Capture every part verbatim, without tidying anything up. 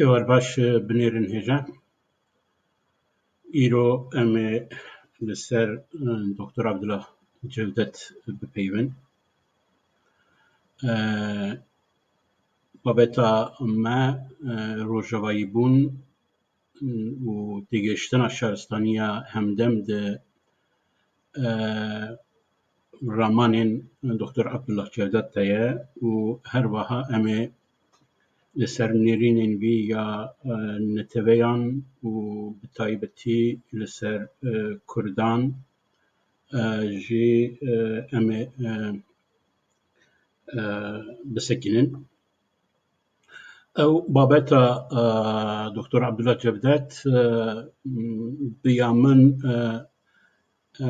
Êwar baş, binêrin hêja. Îro em ê li ser, e, Doktor Abdullah Cevdet bipeyivin. E, babeta me, e, rojavayîbûn û têgihiştina şaristaniya Hemdem di, e, ramanên Doktor Abdullah Cevdet de ye û her wiha em ê li ser nêrînên vî ya, e, neteweyan û bi taybetî li ser, e, Kurdan, e, jî, e, em ê, e, e, bisekinin. Ew babeta, e, Doktor Abdullah Cevdet, e, bi ya min, e, e,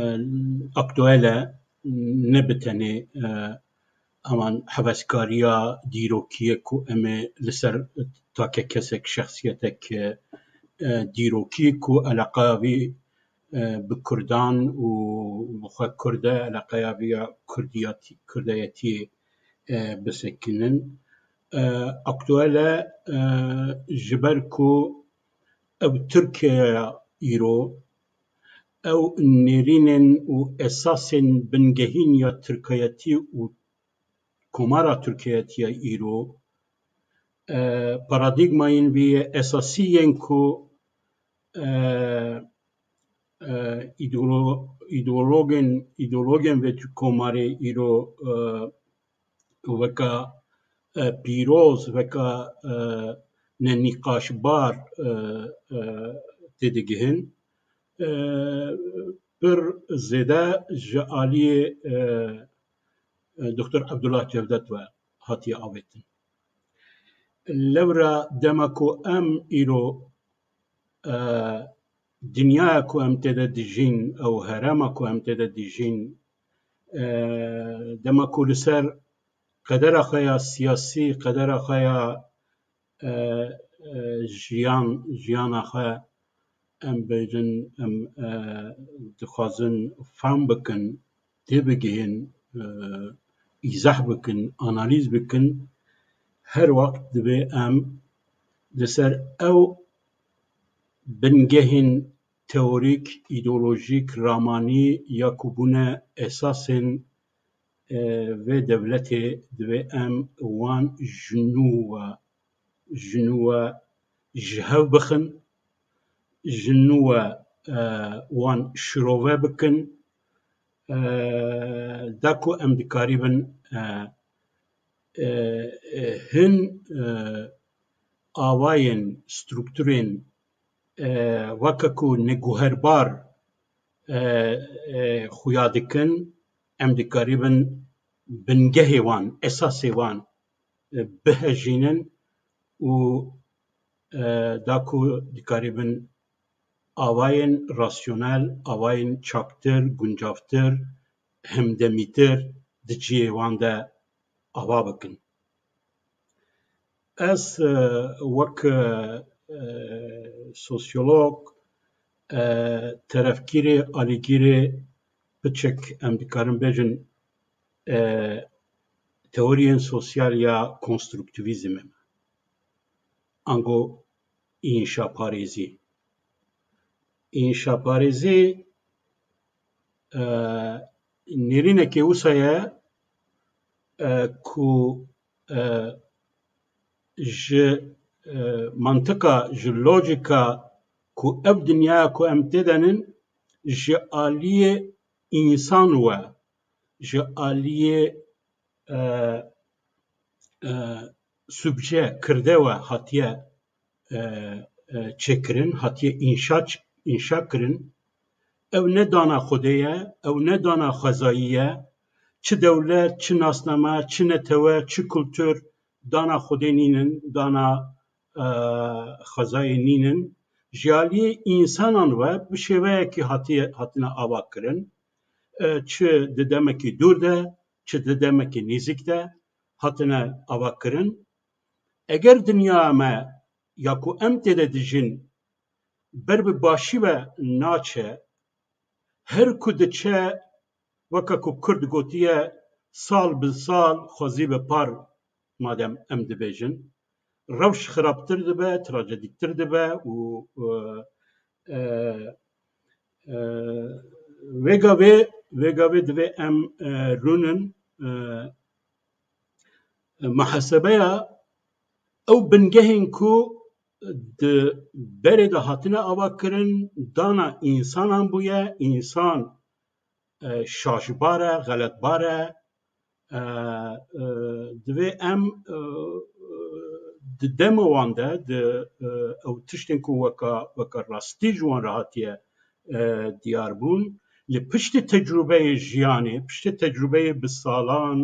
aktuel e, ne bi tenê, e, heman heveskariya dîrokiyê ku em ê li ser take kesek, şexsiyetek, e, dîrokî ku eleqeya vî, e, bi Kurdan û bi xwe Kurd e, eleqeya vî ya Kurdiyatî-, Kurdayetiyê, e, bisekinin. E, aktuel e, e, ji ber ku ew Tirkiyeya îro, ew nêrînên û esasên bingehîn ya Tirkayetî û Komara Tirkiyetî ya îro, e, paradîgmayên vî esasî yên ku, e, e, îdeolo-, îdeologên, îdeologên vê tu komarê îro, e, weka, e, pîroz, weka, e, nenîqaşbar, e, e, têdigihin, e, pir zêde ji aliyê, e, e, Doktor Abdullah Cevdet ve hatiye avêtin. Lewra dema ku em îro, e, dinyaya ku em tê de dijîn, ew herêma ku em tê de dijîn, e, dema ku li ser qedera xwe ya siyasî, qedera xwe ya, e, e, jiyan, jiyana xwe em bêjin, em, e, dixwazin fam bikin, têbigihên, e, îzah bikin, analîz bikin, her wext divê em li ser ew bingehên teorîk, îdeolojîk, ramanî ya ku bûne esasên, e, vê dewletê, divê em wan ji nû ve, ji nû ve ji hev bixin, ji nû ve, e, wan şirove bikin, e, da ku em dikarîbin, e, e, e, hin, e, awayên, strukturên, e, weke ku neguherbar, e, e, xuya dikin, em dikarîbin bingehê wan, esasê wan, e, bihejînin û, e, da ku dikarîbin awayên rasyonel, awayên çaktir, guncavtir, hemdemîtir di cihê wan de ava bikin. Ez, e, wek, e, e, sosyolog, e, terefgirê, alîgirê piçek em dikarin bêjin, e, teoriyên sosyal ya konstruktivîzmê me. Ango înşaparêzî. Înşaparêzî, e, nêrînekê wisa ye, e, ku, e, ji, e, mantika, ji lojîka ku ev dinyaya ku em tê de nin, ji aliyê însan we, ji aliyê, e, e, subje, kirde we hatiye, e, e, çêkirin, hatiye înşa, înşa kirin. Ew ne dana Xwedê ye, ew ne dana xwezayî ye. Çi dewlet, çi nasname, çi netewe, çi kultur, dana Xwedê nînin, dana, e, xwezayê nînin. Ji aliyê însanan ve bi şêweyekî hatiye, hatine ava kirin. E, çi di demekî dûr de, çi di demekî nêzîk de hatine ava kirin. Eger dinya me ya ku em tê de dijîn ber bi başî ve naçe, her ku diçe, weke ku Kurd gotiye, sal bi sal xwezî bi par, madem em dibêjin, rewş xirabtir dibe, trajedîktir dibe û, e, e, e, vê gavê, vê gavê divê em, e, rûnin, e, e, muhasebeya ew bingehên ku di berê de hatine ava kirin, dana însanan bûye, însan, e, şaşbar e, xeletbar e, e, e, divê em, e, e, di dema wan de, di, e, ew tiştên ku weka, weka rastî ji wan re hatiye, e, diyar bûn, li piştî tecrûbeyê jiyanê, piştî tecrûbeyê bi salan,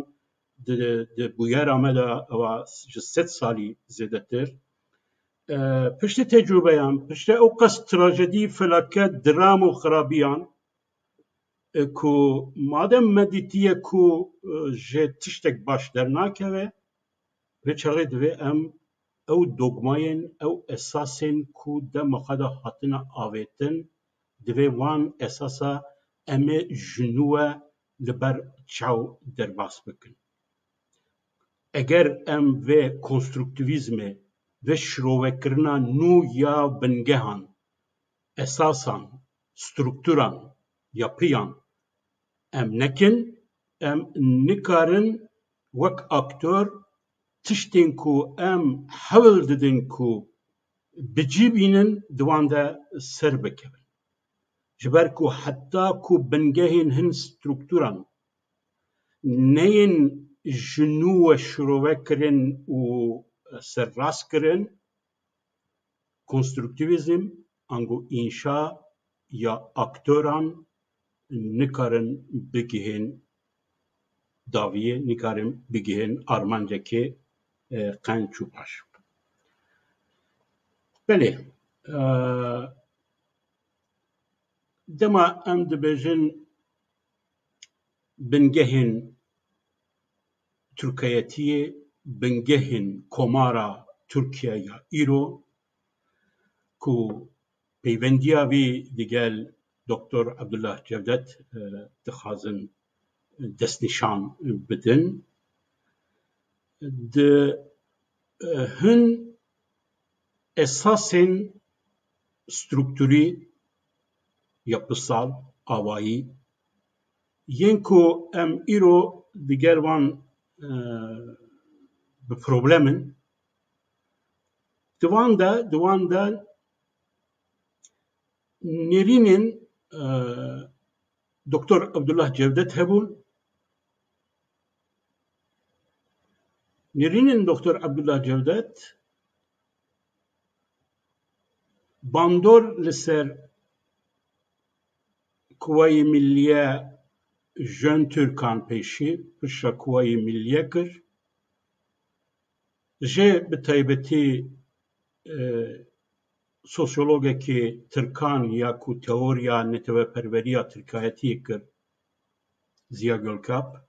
di, di bûyera me de ewa ji sed salî zêdetir. E, piştî tecrûbeyan, piştî ew qas trajedî, felaket, dram û xirabiyan, e, ku madem me dîtiye ku, e, jê tiştek baş dernakeve, vê çaxê divê em ew dogmayên, ew esasên ku dema xwe de hatine avêtin, divê wan esasa em ê ji nû ve li ber çaw derbas bikin. Eger em vê konstruktîvîzmê, vê şirovekirina nû ya bingehan, esasan, strukturan, yapıyan em nekin, em nikarin wek aktor tiştên ku em hewl didin ku bi cî bînin, di wan de ser bikevin. Ji ber ku heta ku bingehên hin strukturan neyên ji nû ve şirove kirin û serrast kirin, konstruktîvîzm ango înşa ya aktoran nikarin bigihên daviyê, nikarin bigihên armancekê, e, qenc û baş. Belê, e, dema em dibêjin bingehên Tirkayetiyê, bingehên Komara Tirkiye ya îro, ku peyvendiya vî digel Doktor Abdullah Cevdet, e, dixwazin destnîşan bidin. Di, e, hin esasên strukturî, yapısal, awayî, yên ku em îro digel wan, e, bi problem in, di wan de, di wan de nêrînên, e, Doktor Abdullah Cevdet hebûn. Nêrînên Doktor Abdullah Cevdet bandor li ser Kuwayê Milliye Jön Türkan pêşî, piştre Kuwayê Milliye kir. Jê bi taybetî, e, sosyologekî tirkan ya ku teoriya neteweperweriya tirkayetiyê kir, Ziya Gökalp.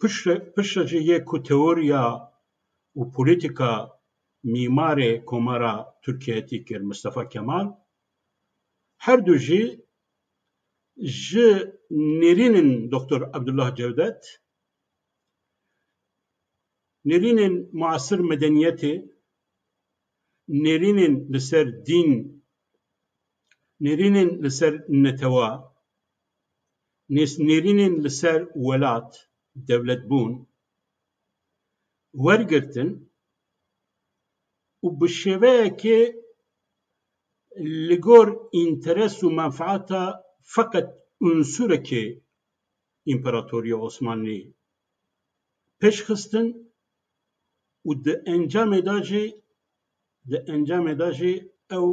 Piştre, piştre jî yê ku teoriya û polîtîka mîmarê Komara Tirkiyeyetî kir, Mustafa Kemal. Her du jî ji nêrînên Doktor Abdullah Cevdet, nêrînên muasir medeniyetê, nêrînên li ser dîn, nêrînên li ser netewa, nês-, nêrînên li ser welat, dewletbûn, wergirtin û bi şêweyekê li gor înteres û menfaata feqet unsurekê Împaratoriya Osmanlî pêş xistin û di encamê de jî, di encamê de jî ew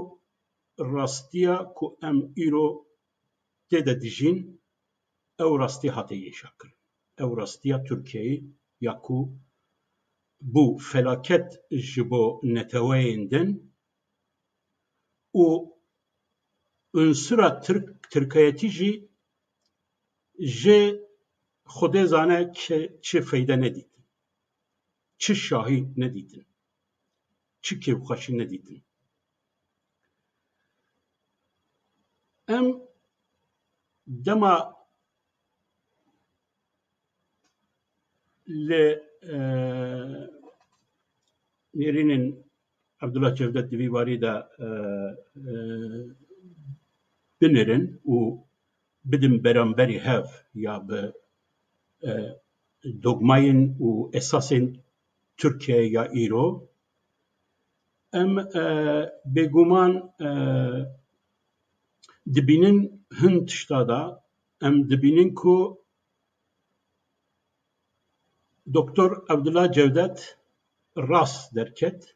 rastiya ku em îro tê de dijîn, ew rastî hate yêşakirin. Ew rastiya Tirkiyeyê ya ku bû felaket ji bo neteweyên din û unsura Tirk, Tirkayetî jî ji Xwedê zane çi, çi feyde nedîtin, çi şahî nedîtin, çi kêfxweşî nedîtin. Em dema li, e, nêrînên Abdullah Cevdet di vî barî de, e, e, binêrin û bidin beramberî hev ya bi, e, dogmayên û esasên Tirkiyeyê ya îro. Em, e, bêguman, e, dibînin hin tişta de, em dibînin ku Doktor Abdullah Cevdet rast derket,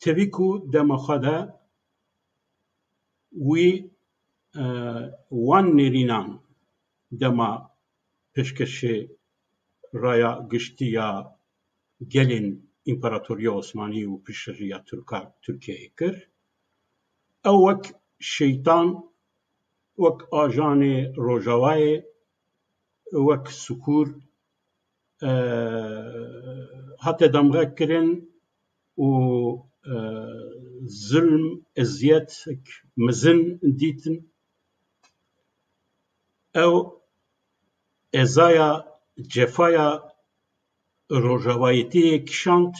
tevî ku dema xwe de wî, e, wan nêrînan dema pêşkêşê raya giştî ya gelên Împaratoriya Osmanî û piştgiriya Tirka, Tirkiyeyê kir, ew wek şeytan, wek ajanê Rojavayê, wek sikûr, e, hate damxekirin û, e, zilm, eziyetek mezin dîtin. Ew ezaya, cefaya rojavayetiyê kişand,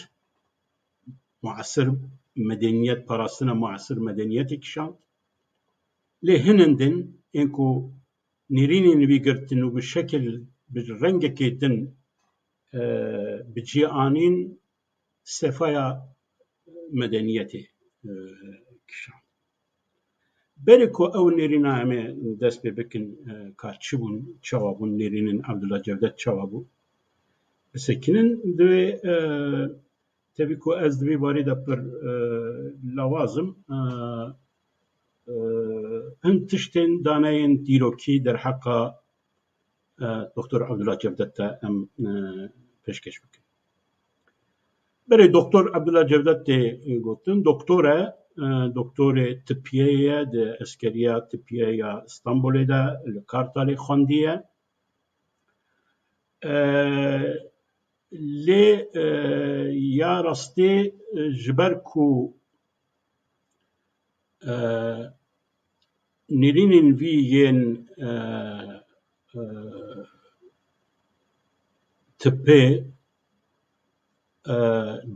muasir medeniyet, parastina muasir medeniyetê kişand. Lê hinên din ên ku nêrînên wî girtin û bi şekil, bi rengekê din, e, bi cih anîn, sefaya medeniyetê, e, kişand. Berê ku ew nêrîna em ê dest pê bikin, e, ka çi bûn, çawa bûn, nêrînên Abdullah Cevdet çawa bû, bisekinin, divê, e, tevî ku ez di vî barî de pir, e, lawaz im, e, e, hin tiştên daneyên dîrokî derheqa, e, Doktor Abdullah Cevdet de em, e, pêşkêş bikin. Berê Doktor Abdullah Cevdet tê gotin, doktor e, e, doktorê tipiyê ye, di eskeriya tipiyê ya Stenbolê de li Kartalê xwendiye. E, lê, e, ya rastî, e, ji ber ku, e, nêrînên vî yên, e, e, tipê, e,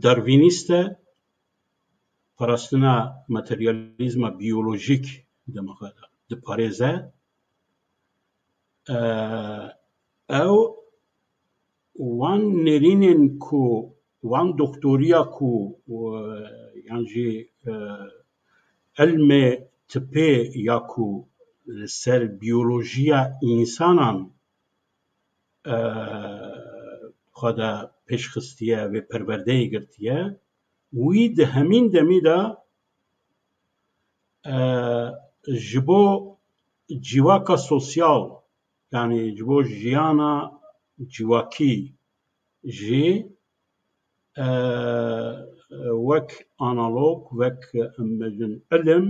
darwînîst e, parastina materyalîzma biyolojîk dema xwe de diparêze. E, ew wan nêrînên ku, wan doktoriya ku, e, yan jî, e, ilmê tipê ya ku li ser biyolojiya însanan, e, xwe de pêş xistiye, vê perwerdeyê girtiye, wî di hemîn demî de, e, ji bo civaka sosyal, yanî ji bo jiyana civakî jî, e, wek analog, wek, em bêjin, ilim,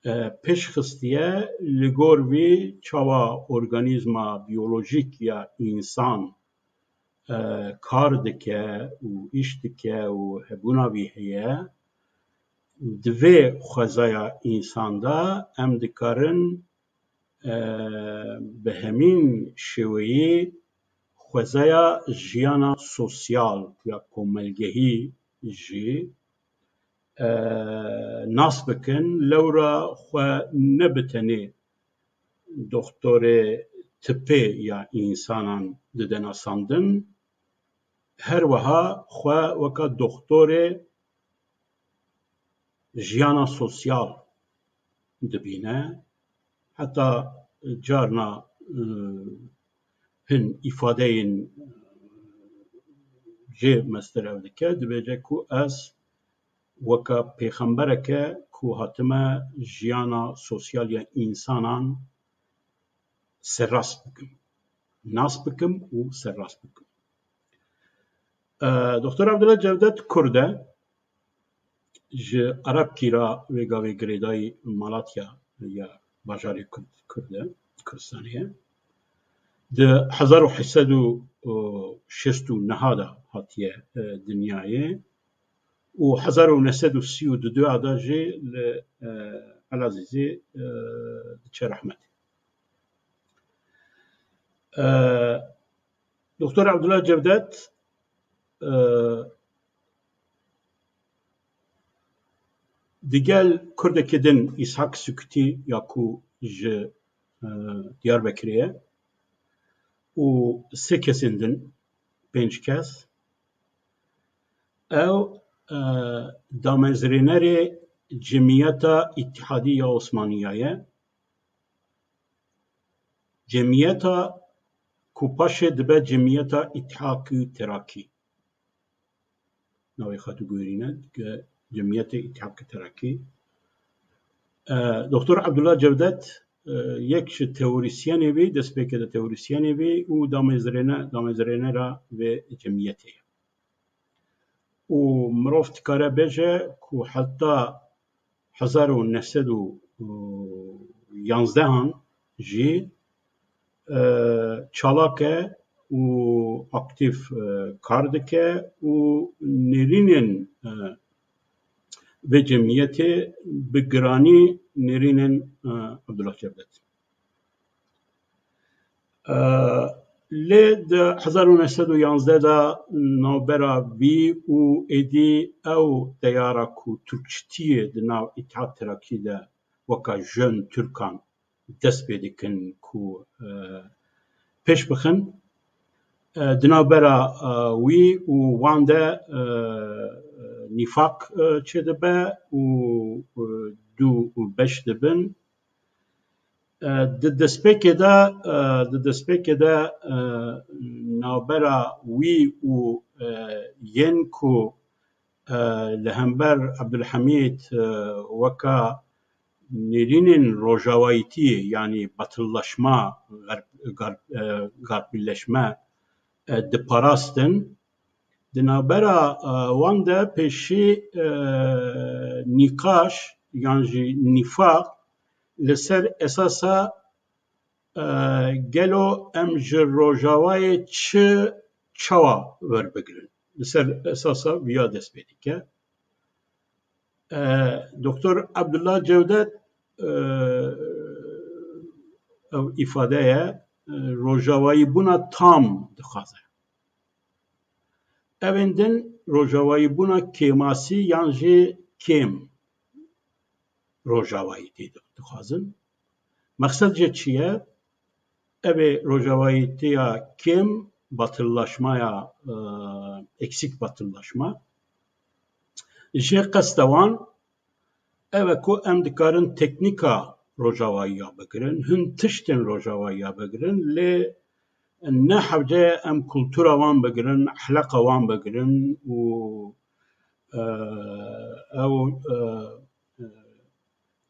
e, pêş xistiye, li gor vî çawa organîzma biyolojîk ya însan, e, kar dike û îş dike û hebûna vî heye, di vê xwezaya însan de em dikarin, e, bi hemîn şêweyî xwezaya jiyana sosyal ya komelgehî jî, e, nas bikin, lewra xwe ne bi tenê doxtorê tipê ya însanan dide nasandin, her wiha xwe weka doxtorê jiyana sosyal dibîne. Heta carna, e, hin îfadeyên jê mestir ev dike, dibêje ku ez weka pêxembereke ku hatime jiyana sosyal ya însanan serrast bikim, nas bikim û serrast bikim. E, Doktor Abdullah Cevdet Kurd e. Ji Erebkî re vê gavê girêdayî Malatya ya bajarê Kurd, Kurd e, Kurdistanê ye. Di hezar û heşt sed û şêst û neh de hatiye, e, dinyayê û hezar û neh sed û sî û du de jî li, e, Elazîzê, e, diçe rehmetê. E, Doktor Abdullah Cevdet, e, digel Kurdekî din Îshak Sukutî ya ku ji, e, Diyarbekirê ye û sê kesên din, pênc kes, ew, e, damezrênerê Cemiyeta Îtihadî ya Osmaniya ye. Cemiyeta ku paşê dibe Cemiyeta Îtihakî Terakî. Navê xwe diguherîne, dike Cemiyetê Îtihakî Terakî. E, Doktor Abdullah Cevdet, e, yek ji teorîsyenê bî, destpêkê de teorîsyenê bî û damezrêne-, damezrênera vê cemiyetê ye. Û mirov dikare bêje ku heta hezar û neh sed û yanzdehan jî, e, çalak e û aktîf, e, kar dike û nêrînên, e, vê cemiyetê bi giranî nêrînên, e, Abdullah Cevdet. E, lê di hezar û neh sed û yanzdeh de navbera vî û êdî ew teyara ku Tirkçitiyê di nav Îtihad Terakî de weka Jön Türkan dest pê dikin ku, e, pêş bixin. E, di navbera, e, wî û wan de, e, nîfaq, e, çêdibe û, e, du beş dibin. E, di destpêkê de, e, di destpêkê de, e, navbera wî û, e, yên ku, e, li hember Abdulhamîd, e, weka nêrînên rojavayîtiyê, yanî batıllaşma, garp-, garp-, e, garpîleşme, e, diparastin, di navbera, e, wan de pêşî, e, nîqaş yan jî nîfaq li ser esasa, e, gelo em ji Rojavayê çi çawa werbigirin? Li ser esasa viya dest pê dike. E, Doktor Abdullah Cevdet, e, ew îfade ye, e, rojavayîbûna tam dixwaze. Evên din rojavayîbûna kêmasî yan jî kêm rojavayîtî di-, dixwazin. Mexsed jê çi ye? Ev ê rojavayîtiya kêm, batıllaşmaya, e, eksik batıllaşma. Jê qesta wan ev e ku em dikarin teknîka rojavayiya bigirin, hin tiştên rojavayiya bigirin, lê ne hewce ye em kultura wan bigirin, ehleqa wan bigirin û, e, ew, e, e,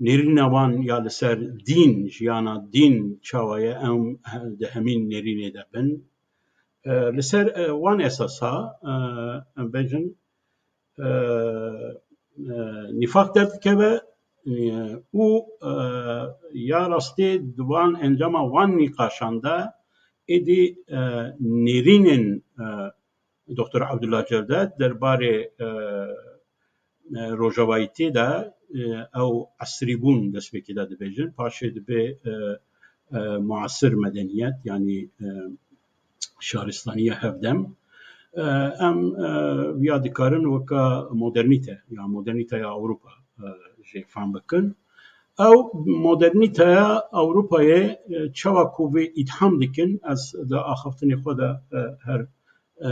nêrîna wan ya li ser dîn, jiyana dîn çawa ye, em he-, di hemîn nêrînê de bin. E, li ser, e, wan esasa, e, em bêjin, e, e, nîfaq derdikeve, e, û, e, ya rastî di wan encama wan nîqaşan de êdî, e, nêrînên, e, Doktor Abdullah Cevdet derbarê, e, e, rojavayîtê de, e, ew esrîbûn destpêkê de dibêjin, paşê dibe, e, e, muasir medeniyet, yanî, e, şaristaniya hevdem. E, em, e, viya dikarin weka modernîte, ya modernîteya Ewropa, e, jê fam bikin. Ew modernîteya Ewropayê, e, çawa ku vê îtham dikin, ez di axaftinê xwe de, e, her, e,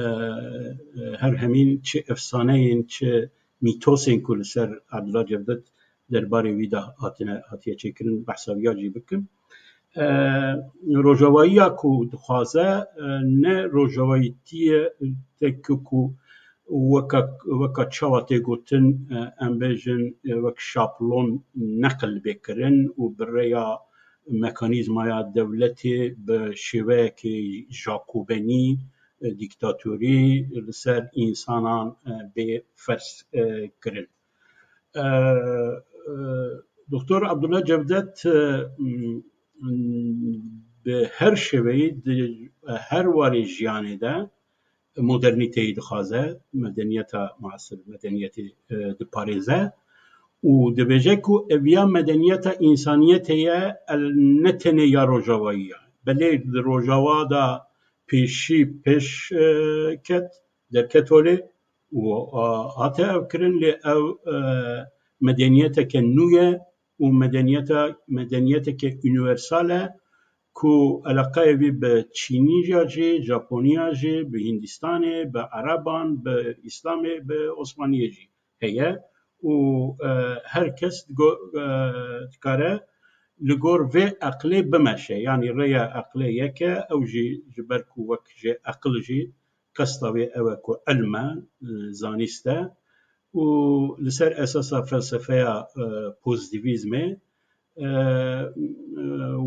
her hemîn çi efsaneyên, çi mîtosên ku li ser Abdullah Cevdet derbarê wî de hatine, hatiye çêkirin, behsa viya jî bikim. E, rojavayiya ku dixwaze, e, ne rojavayîtiyê teke ku weka, weka çawa tê gotin, e, em bêjin, e, wek şablon neqil bê kirin û bi rêya mekanîzmaya dewletê bi şêweyekê jakobenî, e, dîktatorî li ser însanan, e, bê ferz, e, kirin. E, e, Doktor Abdullah Cevdet, e, m, bi her şêweyî di, e, her warê jiyanê de modernîteyî dixwaze, medeniyeta muasir, medeniyetê, e, diparêze û dibêje ku eviya medeniyeta însaniyetê ye, el ne tenê ya Rojavayî ye. Belê di Rojava de pêşî pêş, e, ket, derket holê û, e, hate ev kirin, lê ev, e, medeniyeteke nû ye û medeniyeta, medeniyeteke unîversal e ku eleqeyê wî bi Çînî ya jî, Japoniya jî, bi Hindistanê, bi Ereban, bi Îslamê, bi Osmaniyê jî heye û, e, her kes digo-, e, dikare li gor vê eqlê bimeşe. Yanî rêya eqlê yek e, ew jî ji ber ku wek jê eqil jî qesta wê ew e ku ilm e, e, zanîst e û li ser esasa felsefeya, e, pozîtîvîzmê, e,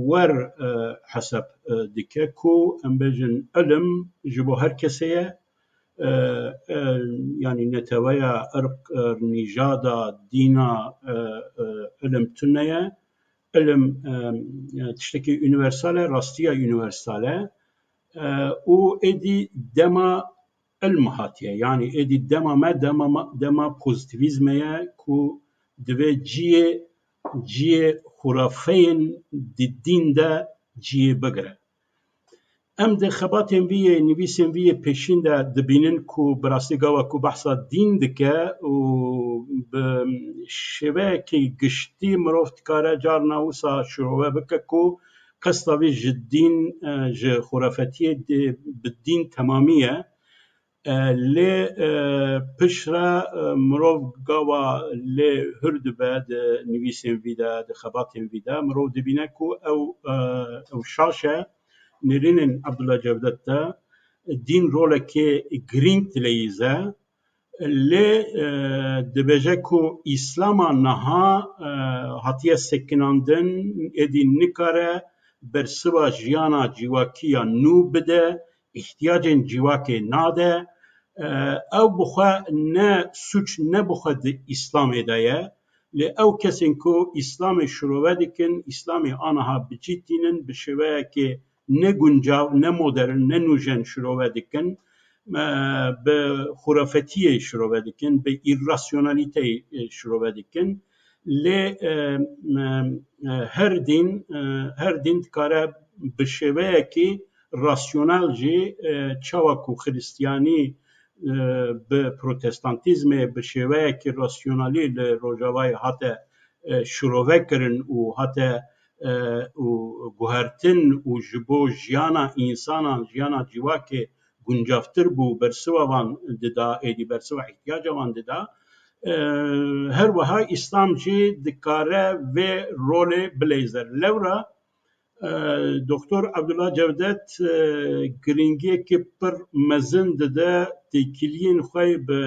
wer, e, hesab, e, dike ku em bêjin ilim ji bo her kesê ye, e, e, yanî neteweya, irq, e, nîjada, dîna, e, e, ilim tune ye. Ilim, e, e, tiştekî unîversal e, rastiya unîversal e. E, û êdî dema ilm hatiye. Yanî êdî dema me, dema me, dema pozîtîvîzmê ye ku divê cihê, cihê xurafeyên di dîn de cihê bigire. Em di xebatên vî yê, nivîsên vî yê pêşîn de dibînin ku bi rastî gava ku behsa dîn dike û bi şêweyekî giştî mirov dikare carna wisa şirove bike ku qesta vî ji dîn, e, ji xurafetiyê di, bi dîn temamî ye. E, lê, e, piştre, e, mirov gava lê hûr dibe di nivîsên vî de, di xebatên vî de, mirov dibîne ku ew, e, ew şaş e. Nêrînên Abdullah Cevdet de dîn rolekê girîng dileyîze. Lê, e, dibêje ku Îslama niha, e, hatiye sekinandin, êdî nikare bersiva jiyana civakî ya nû bide, îhtiyacên civakê nade. E, ew bi xwe ne sûc ne bi xwe di Îslamê de ye. Lê ew kesên ku Îslamê şirove dikin, Îslamê aniha bi cî tînin, bi şêweyekê ne guncav, ne modern, ne nûjen şirove dikin, e, bi xurafetiyê şirove dikin, bi îrasyonalîteyê, e, şirove dikin. Lê, e, e, e, her dîn, e, her dîn dikare bi şêweyekî rasyonel jî, e, çawa ku Xiristiyanî, e, bi protestantîzmê bi şêweyekî rasyonalî li Rojavayê hate, e, şirove kirin û hate, e, û guhertin û ji bo jiyana însanan, jiyana civakê guncavtir bû, bersiva van dida, êdî bersiva îhtiyaca van dida. E, her wiha Îslam jî dikare vê rolê bileyze. Lewra, e, Doktor Abdullah Cevdet, e, girîngiyekî pir mezin dide têkiliyên xwe bi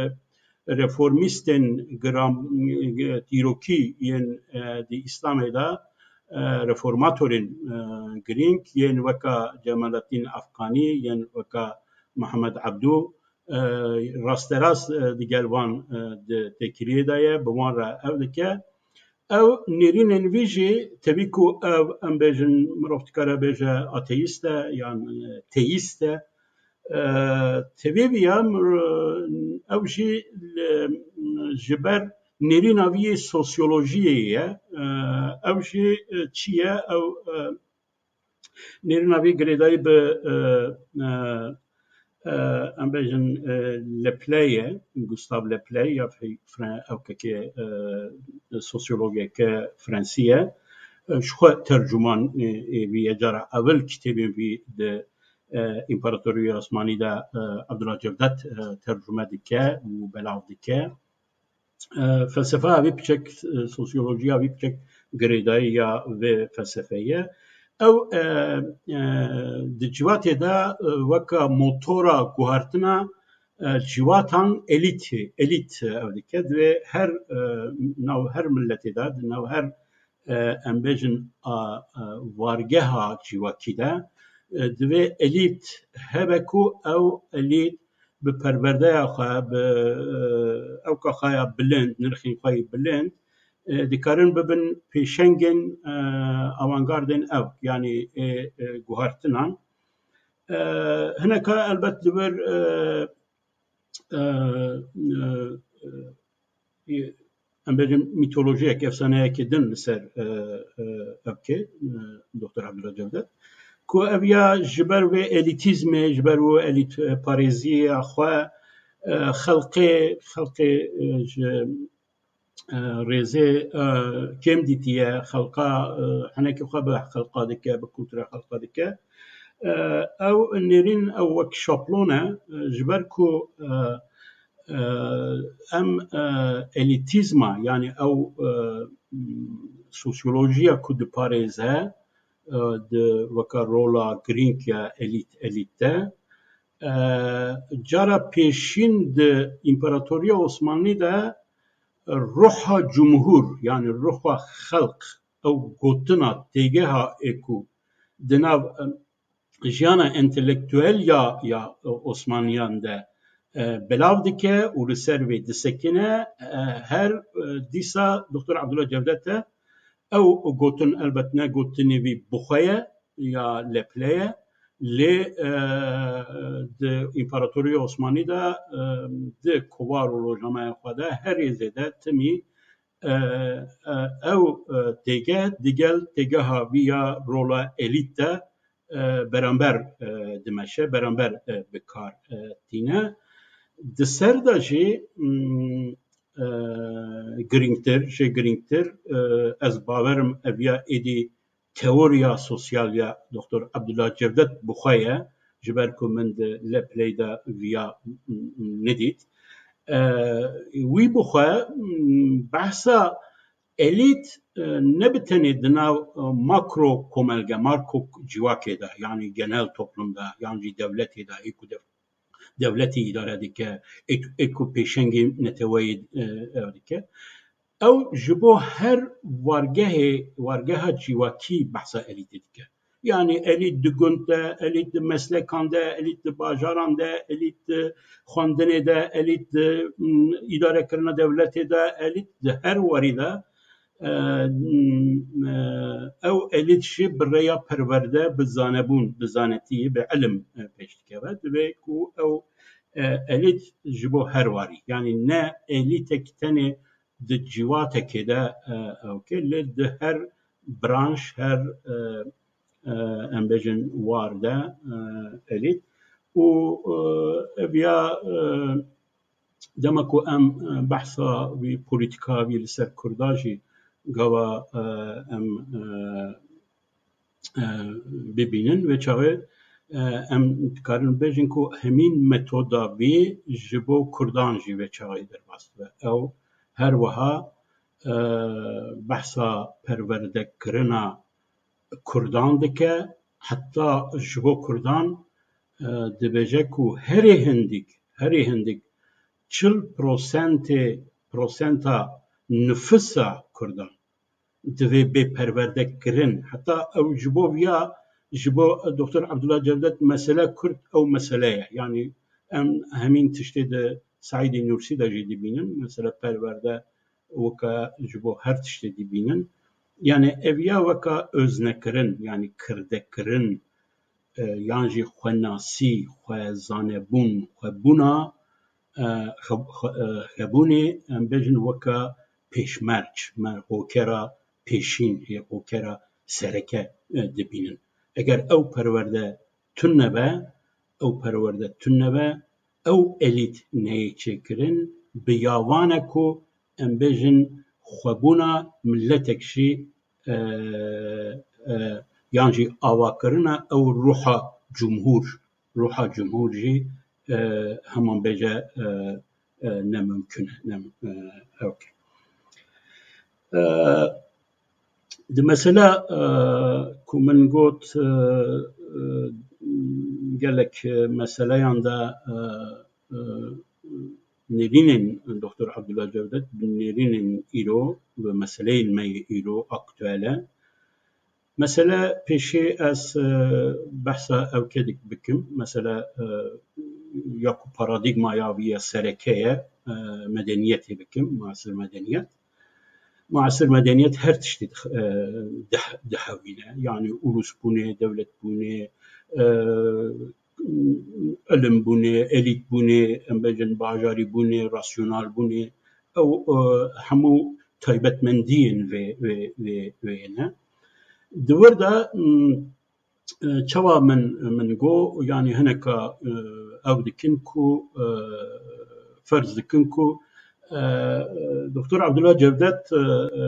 reformîstên gram-, dîrokî yên, e, di Îslamê de, e, reformatorên, e, girîng yên weka Cemalettin Afganî, yên weka Mihemed Ebdû, e, rasterast, e, digel van, e, di têkiliyê de ye, bi wan re ew dike. Ew nêrînên vî jî, tevî ku ev, em bêjin, mirov dikare bêje ateîst e yan, e, teîst e. E, tevî vî ya, mir-, ew jî li, ji ber nêrîna vî yê sosyolojiyê ye. E, ew jî, e, çi ye? Ew, e, nêrîna vî girêdayî bi, e, e, e, em bêjin, e, Lepley ye, Gustav Lepley ya Fre-, Fre-, ewkekê, e, sosyologeke Frensî ye. E, ji xwe tercûman, e, ê vî ye. Cara ewil kitêbên vî di, e, Împaratoriya Osmanî de, e, Abdullah Cevdet, e, tercûme dike û belav dike. E, felsefa vî piçek, e, sosyolojiya vî piçek girêdayî ya vê felsefeyê ye. Ew, e, e, di civatê de, e, weka motora guhertina, e, civatan elît, elît ew dike. Divê her, e, nav her miletê de, di nav her, e, em bêjin, a, e, wargeha civakî de, e, divê elît hebe ku ew elît bi perwerdeya xwe, bi, e, ewka xwe ya bilind, nirxên xwe yê bilind, e, dikarin bibin pêşengên, e, avantgardên ew, yanî ê, e, guhertinan. E, hineka elbet li vir, e, e, e, e, em bêjin mîtolojiyek, efsaneyekê din li ser, e, e, ev ke, e, Doktor Abdullah Cevdet, ku ev ya ji ber wê elîtîzmê, ji ber wê elît, e, parêziya xwe, e, xelqê, xelqê, e, ji, e, rêzê, e, kêm dîtiye, xelqa, e, henekê xwe bi xelqa dike, bi kultura xelqa dike. E, ew nêrîn, ew wek şablon e, e, ji ber ku, e, e, em, e, elîtîzma, yanî ew, e, sosyolojiya ku diparêze, e, di weka rola girîng ya elît, elît de, e, cara pêşîn di Împaratoriya Osmanlî de ruha cumhur, yanî ruha xelq, ew gotina têgeha ê ku di nav, e, jiyana entelektuel ya, ya Osmaniyan de, e, belav dike û li ser vê disekine, e, her, e, dîsa Doktor Abdullah Cevdet e. Ew gotin elbet ne gotinê vî bixwe ye ya leple ye, lê, e, di Împaratoriya Osmanî de, e, di kovar û rojnameya xwe de herê zêde timî, e, e, ew, e, têgeh digel têgeha vî ya rola elît de, e, beramber, e, dimeşe, beramber, e, bi kar, e, tîne. Di ser de jî, mm, e, girîngtir, jê girîngtir, e, ez bawerim ev ya êdî teoriya sosyal ya Doktor Abdullah Cevdet bixwe ye, ji ber ku min di lepley de viya, mm, nedît. E, wî bixwe, mm, behsa elît, e, ne bi tenê di nav, e, makro komelge, makro civakê de, yanî genel toplum de, yan jî dewletê de, ê ku dev-, dewletê îdare dike, ê, ê ku pêşengê neteweyê, e, ew dike. Ew ji bo her wargehê, wargeha civakî behsa elîtê dike. Yanî elît di gund de, elît di meslekan de, elît di bajaran de, elît di xwendinê de, elît di, mm, îdarekirina dewletê de, elît di her warî de, e, mm, e, ew elît jî bi rêya perwerde, bi zanebûn, bi zanetî, bi ilim, e, pêş dikeve. Divê ku ew, e, elît ji bo her warî. Yanî ne elîtek tenê di ciwatekê de, e, ew ke, lê di her branş, her, e, e, em bêjin war de, e, elît. Û, e, ev ya, e, dema ku em, e, behsa vî polîtika vî li ser Kurda jî gava, e, em, e, e, bibînin. Vê çaxê, e, em dikarin bêjin ku hemîn metoda vî ji bo Kurdan jî vê çaxê derbas dibe. Ew her wiha, e, behsa perwerdekirina Kurdan dike, heta ji bo Kurdan, e, dibêje ku herê hindik, herê hindik çil prosentê, prosenta nifisa Kurdan divê bê perwerdekirin. Heta ew ji bo viya, ji bo Doktor Abdullah Cevdet mesele Kurd ew mesele ye. Yanî em hemîn tiştê di Saîdê Nûrsî de jî dibînin. Mesele perwerde weke ji bo her tiştê dibînin. Yanî ev ya weke öznekirin, yanî kirdekirin, e, yan jî xwenasî, xwezanebûn, xwebûna, e, xe-, xe-, e, xebûnê, em bêjin weke pêşmerc, me hokera pêşîn, ê hokera sereke, e, dibînin. Eger ew perwerde tune be, ew perwerde tune be, ew elît neyê çêkirin, bi ya van e ku em bêjin xwebûna miletek jî, e, e, yan jî avakirina ew ruha cumhur, ruha cumhur jî, e, heman bêje, e, e, ne mimkun e, ne, e, ok. E, di mesela, e, ku min got, e, e, gelek meseleyan de, e, e, nêrînên Doktor Abdullah Cevdet, bi nêrînên îro, bi meseleyên me yê îro aktuel e. Mesele pêşê ez, e, behsa ewke dik bikim. Mesele, e, ya ku paradîgmaya wî ye sereke ye, e, medeniyetê bikim, muasir medeniyet. Muasir medeniyet her tiştî dix-, e, dih-, dihewîne. Yani ulusbûnê, dewletbûnê, e, ilimbûnê, elîtbûnê, em bêjin bajarîbûnê, rasyonalbûnê. Ew, e, hemû taybetmendiyên vê, vê, vê, vê ne. Di wir de, m, e, çawa min, min got, yani hineka, e, ew dikin ku, e, ferz dikin ku, e, Doktor Abdullah Cevdet, e, e,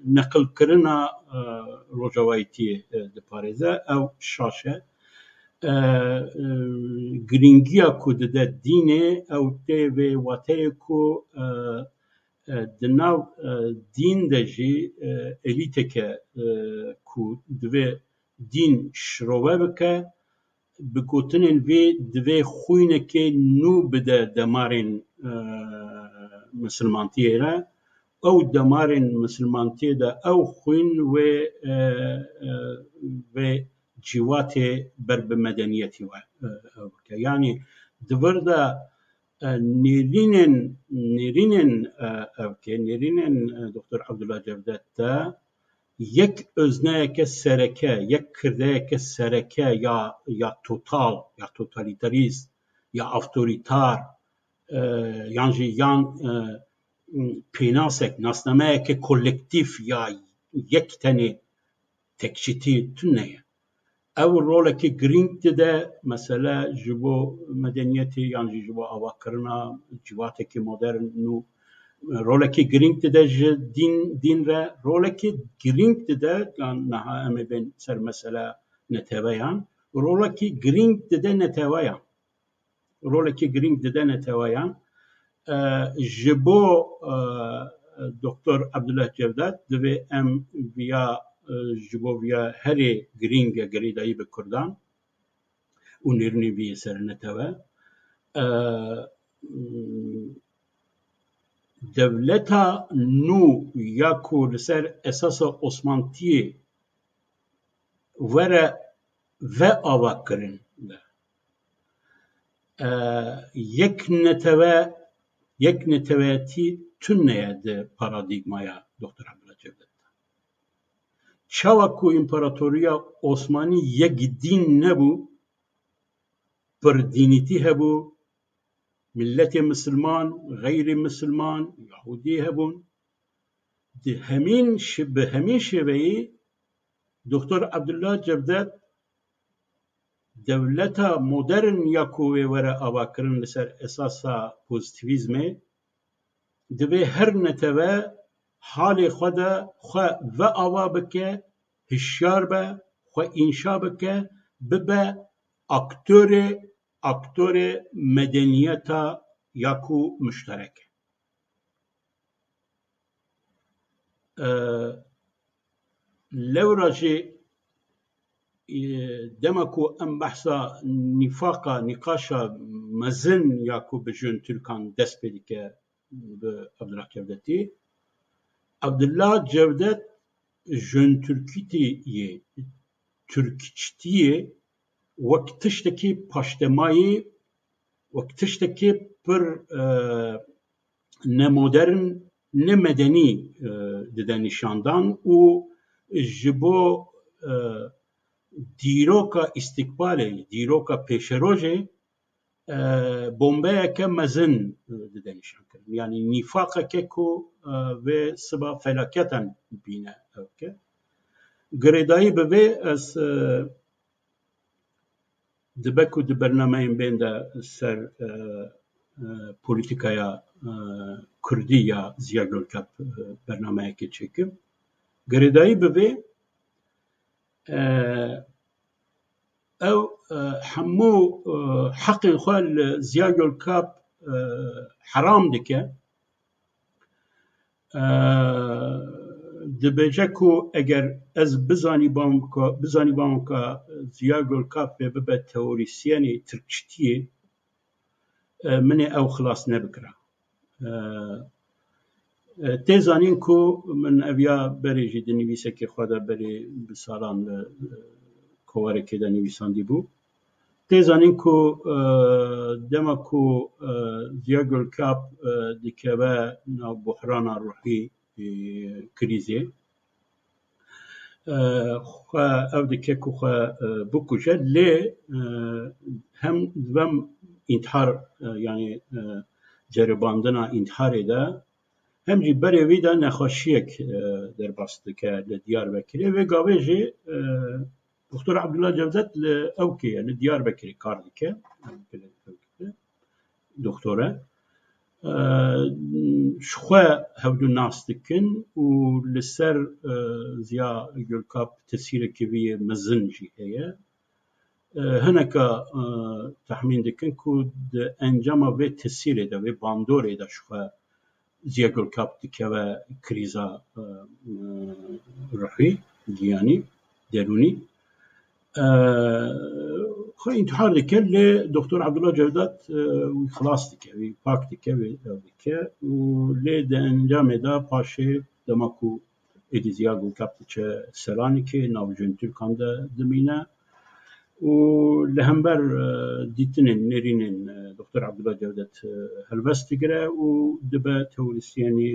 neqilkirina, e, rojavayîtiyê, e, diparêze, ew şaş e. E, e, girîngiya ku dide dînê, ew tê vê wateyê ku, e, e, di nav, e, dîn de jî, e, elîteke, e, ku divê dîn şirove bike, bi gotinên vê divê xwînekê nû bide demarên, e, misilmantiyê re. Ew demarên misilmantiyê de ew xwîn wê, e, e, vê cîvatê ber bi medeniyetî we, e, e, bike. Yanî di vir de, e, nêrînên, nêrînên, e, evkê, nêrînên, e, Doktor Abdullah Cevdet de yek özneyeke sereke, yek kirdeyeke sereke ya, ya total, ya totalîtarîst, ya avtorîtar, e, yan jî yan, e, pênasek, nasnameyeke kolektîf ya yek tenê tekçîtî tune ye. Ew rolekî girîng dide, mesele ji bo medeniyetê yan jî ji bo avakirina cîvatekî modern nû rolekî girîng dide ji dîn, dîn re, rolekî girîng dide, yan niha em ê bên ser mesela neteweyan, rolekî girîng dide neteweyan. Rolekî girîng dide neteweyan. E, ji bo, e, Doktor Abdullah Cevdet divê em viya, e, ji bo viya herê girîng e girêdayî bi Kurdan û nêrînê vî yê ser netewe. E, dewleta nû ya ku li ser esasa Osmantiyê were veavakirin de. E, yek netewe, yek neteweyetî tune ye di paradîgmaya Doktor Abdullah Cevdet de. Çawa ku împaratoriya Osmanî yek dîn nebû, pirdînîtî hebû, milletê misilman, xeyrî misilman, yahûdî hebûn. Di hemîn şi-, bi hemîn şêveyî Doktor Abdullah Cevdet dewleta modern ya ku wê were avakirin li ser esasa pozîtîvîzmê, divê her netewe halê xwe de xwe veava bike, hişyar be, xwe înşa bike, bibe aktorê, aktorê medeniyeta ya ku muşterek e. E, lewra jî, e, dema ku em behsa nîfaqa, nîqaşa mezin ya ku bi Jön Türkan dest pê dike bi Abdullah Cevdetî, Abdullah Cevdet Jön Türkîtî yê, Tirkçitiyê wek tiştekî paştemayî, wek tiştekî pir, e, nemodern, nemedenî, e, dide nîşandan û ji bo, e, dîroka îstîqbalê, dîroka pêşerojê, e, bombeyeke mezin, e, dide nîşankirin. Yanî nîfaqeke ku, e, vê siba felaketan bîne evke. Girêdayî bi vê ez, e, dibe ku di bernameyên bên de ser, e, e, polîtîkaya, e, kurdî ya Ziya Gökalp, e, bernameyekê çêkim. Girêdayî bi vê, e, ew, e, hemû, e, heqên xwe li Ziya Gökalp, e, heram dike. E, dibêje ku eger ez bizanîbam ku, bizanîbam ku Ziya Gökalp vê bibe teorîsyenê Tirkçitiyê, e, min ê ew xilas nebikira. E, E, tê zanîn ku min ev ya berê jî di nivîsekê xwe de berê bi salan li, e, kovarekê de nivîsandî bû. Tê zanîn ku, e, dema ku, e, Ziya Gulkap, e, dikeve nav buhrana ruhî, e, krîzê, e, xwe, ew dike ku xwe, e, bikuje, lê, e, hem di vem întihar, e, yanî, e, ceribandina întiharê de, hem jî berê wî de nexweşiyek, e, derbas dike li Diyarbekirê. Vê gavê jî, e, Doktor Abdullah Cevdet li ewkê ye, li Diyarbekirê kar dike. Doktor e. E, ji xwe hevdu nas dikin û li ser, e, Ziya Gulkap tesîrekî vî yê mezin jî heye. E, hineka, e, texmîn dikin ku di encama vê tesîrê de, vê bandorê de ji xwe Ziya Gulkap dikeve krîza, e, e, ruhî, giyanî, derûnî. E, xwe întihar dike, lê Doktor Abdullah Cevdet, e, wî xilas dike, wî pak dike, wî ew dike û lê di encamê de paşê dema ku êdî Ziya Gulkap diçe Selanikê, nav jin Tirkan de dimîne û li hember, e, dîtinên nêrînên, e, Doktor Abdullah Cevdet, e, helwest digire û dibe terorîstiyanî,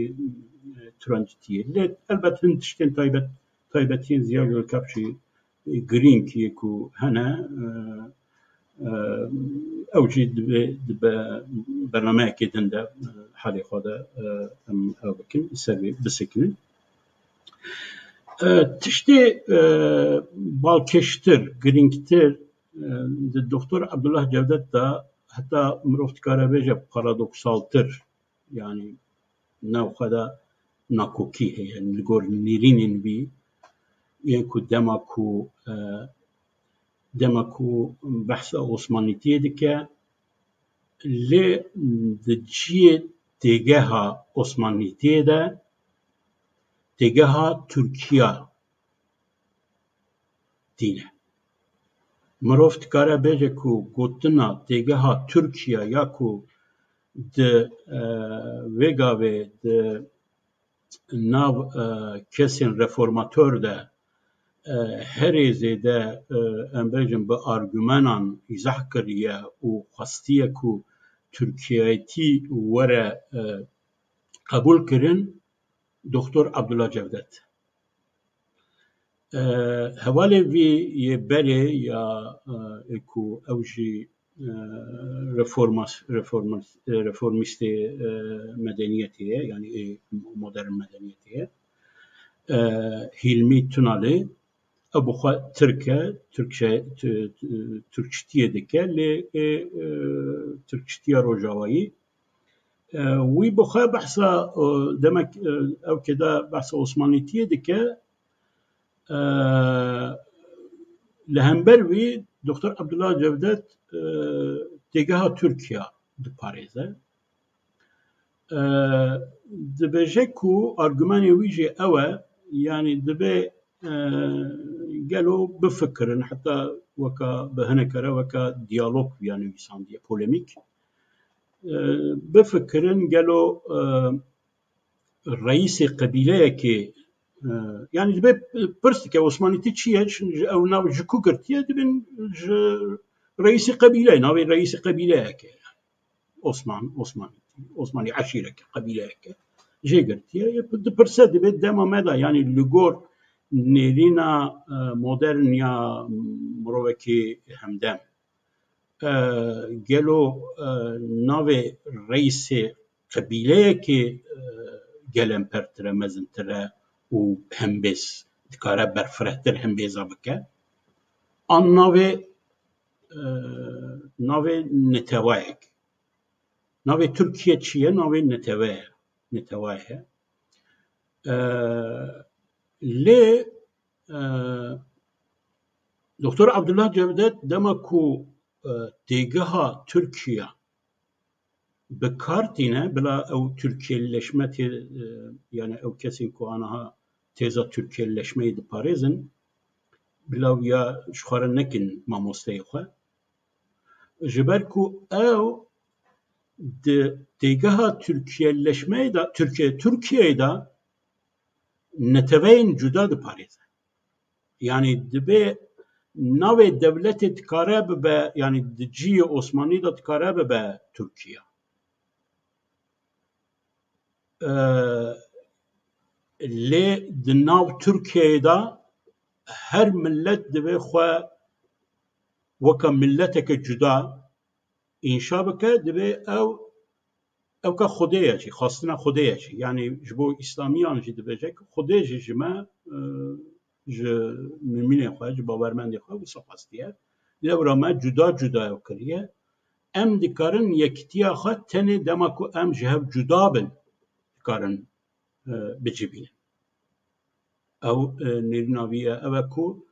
e, turancitiyê. Lê elbet hin tiştên taybet, taybetiyên Ziya Gulkap jî, e, girîng yê ku hene, e, e, ew jî dibe, dibe bernameyekê din de, e, halê xwe de, e, em ew bikin, ser vê bisekinin. E, tiştê, e, balkêştir, girîngtir, e, di Doktor Abdullah Cevdet de heta mirov dikare bêje paradoksaltir, yanî nav xwe de nakokî heye. Li gor nêrînên wî yên ku dema ku, e, dema ku behsa Osmanîtiyê dike, lê di cihê têgeha Osmanîtiyê de têgeha Tirkiya tîne. Mirov dikare bêje ku gotina têgeha Tirkiya ya ku di, e, vê gavê di nav, e, kesên reformator de, e, herê zêde, e, em bêjin bi argumenan îzah kiriye û xwestiye ku Tirkiyetî were, e, qebûl kirin, Doktor Abdullah Cevdet. E, hevalê vî yê berê ya, e, ê ku ew jî, e, reformas-, reformas-, e, reformîstê, e, medeniyetê ye, yanî ê modern medeniyetê ye. E, Hîlmî Tunalê, ew bi xwe Tirk e, Tirkçe-, Tu-, Tu-, Tirkçitiyê dike, lê ê, e, Tirkçitiya Rojavayî. E, wî bi xwe behsa, e, demek, e, ew kê de behsa Osmanîtiyê dike. E, li hember wî Doktor Abdullah Cevdet, e, têgeha Tirkiya diparêze. E, dibêje ku argumenê wî jî ew e, yanî dibe, e, gelo bifikirin, heta weka bi hinekere weka diyalog viya nivîsandiye, polemîk. E, bifikirin gelo, e, reîsê qebîleyekê, e, yanî dibe pirs dike, Osmanîtî çi ye? Çi-, ew nav ji ku girtiye? Dibin ji reîsê qebîleyê, navê reîsê qebîleyekê. Osman, Osmanî, Osmanî eşîreke, qebîleyeke jê girtiye. Dipirse, dibe dema me de, yanî li gor nêrîna, e, modern ya mirovekî hemdem, e, gelo, e, navê reîsê qebîleyekê, e, gelempertir e, mezintir e û hembêz dikare berfirehtir hembêza bike? An navê, e, navê netewayek. Navê Tirkiye çi ye? Navê netewe ye. Netewa ye. E, lê, e, Doktor Abdullah Cevdet dema ku, e, têgeha Tirkiye bi kar tîne, bila ew Tirkiyeleşme tê, e, yani ew kesên ku aniha têza Tirkiyeleşmeyê diparêzin, bila ya ji xwe re nekin mamosteyê xwe. Ji ber ku ew di têgeha Tirkiyeleşmeyê de, Tirkiye, Tirkiyeyê de neteweyên cuda diparêze. Yanî dibe navê dewletê dikare bibe, yanî di cihê Osmanî de dikare bibe Tirkiye. Ee, lê di nav Tirkiyeyê de her millet divê xwe weke milleteke cuda înşa bike, divê ew, ew ke Xwedê ye jî, xwestina Xwedê ye jî. Yanî ji bo Îslamiyan jî dibêje ku Xwedê jî ji me, e, ji mimînê xwe, ji bawermendê xwe wisa xwestiye. Lewra me cuda cuda ew kiriye. Em dikarin yekîtiya xwe tenê dema ku em ji hev cuda bin, dikarin, e, bicivînin. Ew, e, nêrîna wî ye. Ew e ku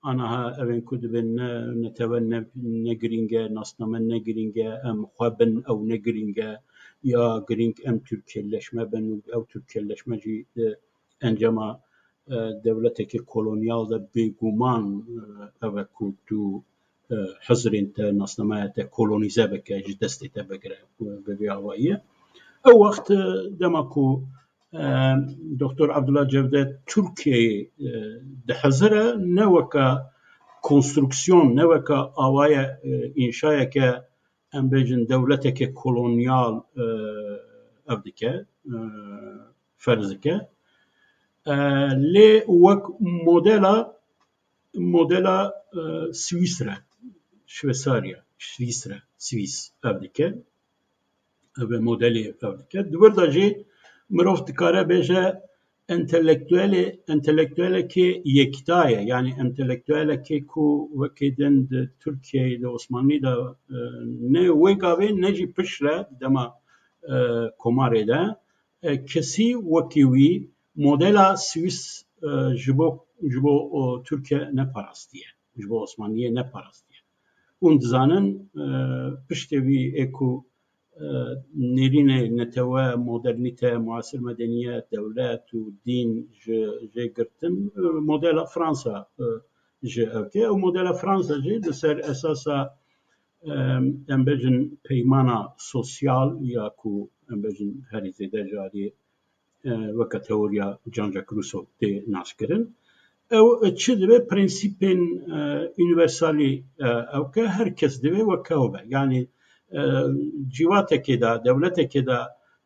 anaha ew ên ku dibên ne, netewe ne, ne girîng e, nasname ne girîng e, em xwe bin ew ne girîng e, ya girîng em Tirkiyeleşme bin û ew Tirkiyeleşme jî di encama, e, dewletekê kolonyal de bêguman, e, ev e ku tu, e, hizirên te, nasnameya te kolonîze bike, ji destê te bigire, e, bi vî awayî ye. Ew wext, e, dema ku, e, Doktor Abdullah Cevdet Tirkiyeyê, e, dihizire, ne weke konstruksiyon, ne weke awaya, e, înşayeke, em bêjin, dewleteke kolonyal, e, ev dike, e, ferz dike. E, lê wek modela, modela, e, Swîsre, Şwêsarya, Swîsre, Swîs ev dike. Ev e modelê ev dike. Di wir de jî mirov dikare bêje, entelektuelê, entelektuelekê yekta ye. Yanî entelektuelekê ku wekî din di Tirkiyeyê, di Osmanlî de, e, ne wê gavê ne jî piştre dema, e, komarê de, e, kesî wekî wî modela Swîs, e, ji bo, ji bo, o, Tirkiye neparastiye. Ji bo Osmanliyê neparastiye. Hûn dizanin, e, piştê wî ê ku e, nêrînê netewe, modernîte, muasir medeniyet, dewlet û dîn ji jê girtin, e, modela Fransa, e, ji ev tê. Ew modela Fransa jî li ser esasa, e, em bêjin peymana sosyal ya ku em bêjin herî zêde ji alî e, weke teoriya Jean-Jacques Rousseau tê naskirin. Ew çi dibe? Prensîpên, e, unîversalî, e, ew ke her kes divê weke ew be. Yanî, e, cîvatekê de, dewletekê de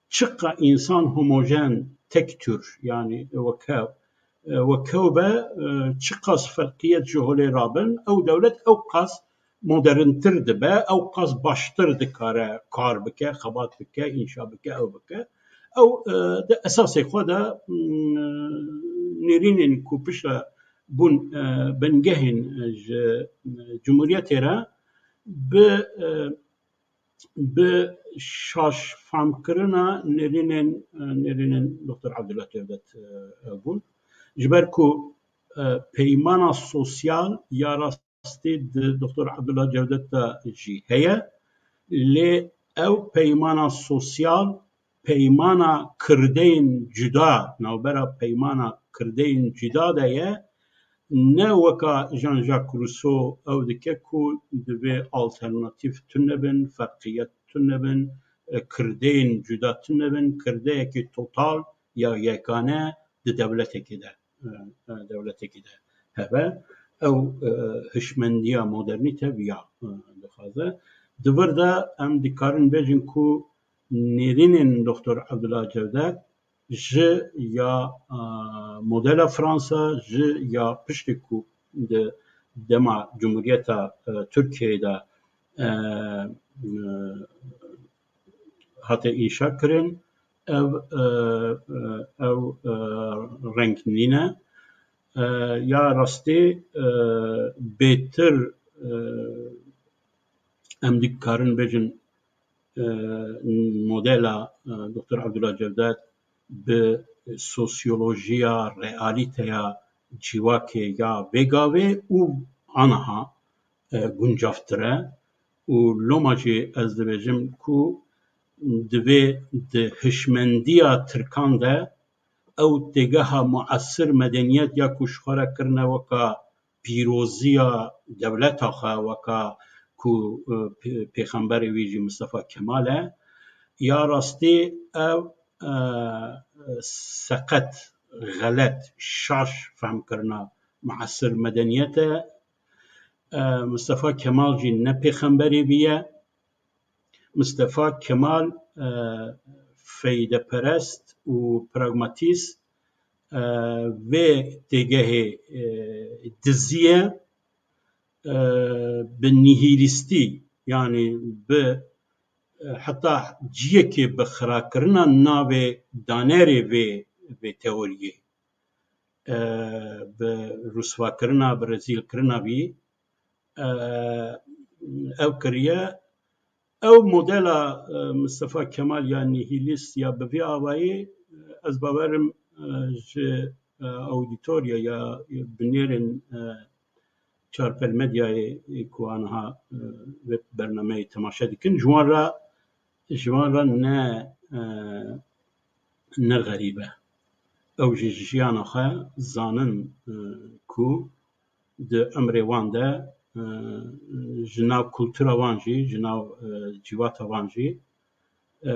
çiqa însan homojen, tek tür, yanî weke ew, e, weke ew be, e, çiqas ferqiyet ji holê rabin, ew dewlet ew qas moderntir dibe, ew qas baştir dikare kar bike, xebat bike, înşa bike, ew bike. Ew, e, di esasê xwe de, mm, nêrînên ku piştre bûn, e, bingehên, e, ji, e, Cumhuriyetê re bi, e, bi şaşfamkirina nêrînên, e, nêrînên Doktor Abdullah Cevdet, e, bûn. Ji ber ku, e, peymana sosyal ya rast rastî di Doktor Abdullah Cevdet de jî heye. Lê ew peymana sosyal, peymana kirdeyên cuda, navbera peymana kirdeyên cuda de ye. Ne weka Jean-Jacques Rousseau ew dike ku divê alternatîf tune bin, ferqiyet tune bin, e, kirdeyên cuda tune bin, kirdeyekî total ya yekane di dewletekê de, e, e, dewletekî de hebe. Ew, e, hişmendiya modernîte viya, e, dixwaze. Di vir de em dikarin bêjin ku nêrînên Doktor Abdullah Cevdet ji ya, e, modela Fransa, ji ya piştî ku di dema Cumhuriyeta, e, Tirkiyeyê de, e, e, hate înşa kirin, ev, e, e, ew, e, reng nîne. E, ya rastî, e, bêtir, e, em dikarin bêjin, e, modela, e, Doktor Abdullah Cevdet bi sosyolojiya, realîteya civakê ya vê gavê û aniha, e, guncavtir e. Û loma jî ez dibêjim ku divê di hişmendiya Tirkan de ew têgeha muasir medeniyet ya ku ji xwe re kirine weka pîroziya dewleta xwe, weka ku, e, pê-, pêxemberê wî jî Mistefa Kemal e, Ya rastî ev e, seqet, xelet, şaş fehmkirina muasir medeniyet e. E, Mistefa Kemal jî ne pêxemberê vî ye. Mistefa Kemal e, feydeperest û pragmatîst e, vê têgehê e, dizî ye. E, bi nihîlîstî, yanî bi e, heta ciyekê bi xirakirina navê danerê vê, vê teoriyê, e, bi rûsvakirina, bi rezîlkirina vî, e, ew kiriye. Ew modela e, Mistefa Kemal ya nihîlîst ya bi vî avayî, e, ez bawerim e, ji e, auditoria ya binêrin e, Çarpel Medyayê ku aniha e, vê bernameyê temaşe dikin, ji wan re ji wan re ne e, ne xerîb e. Ew ji jiyana xwe zanin e, ku di emrê wan de e, ji nav kultura wan jî, ji nav e, civata wan jî e,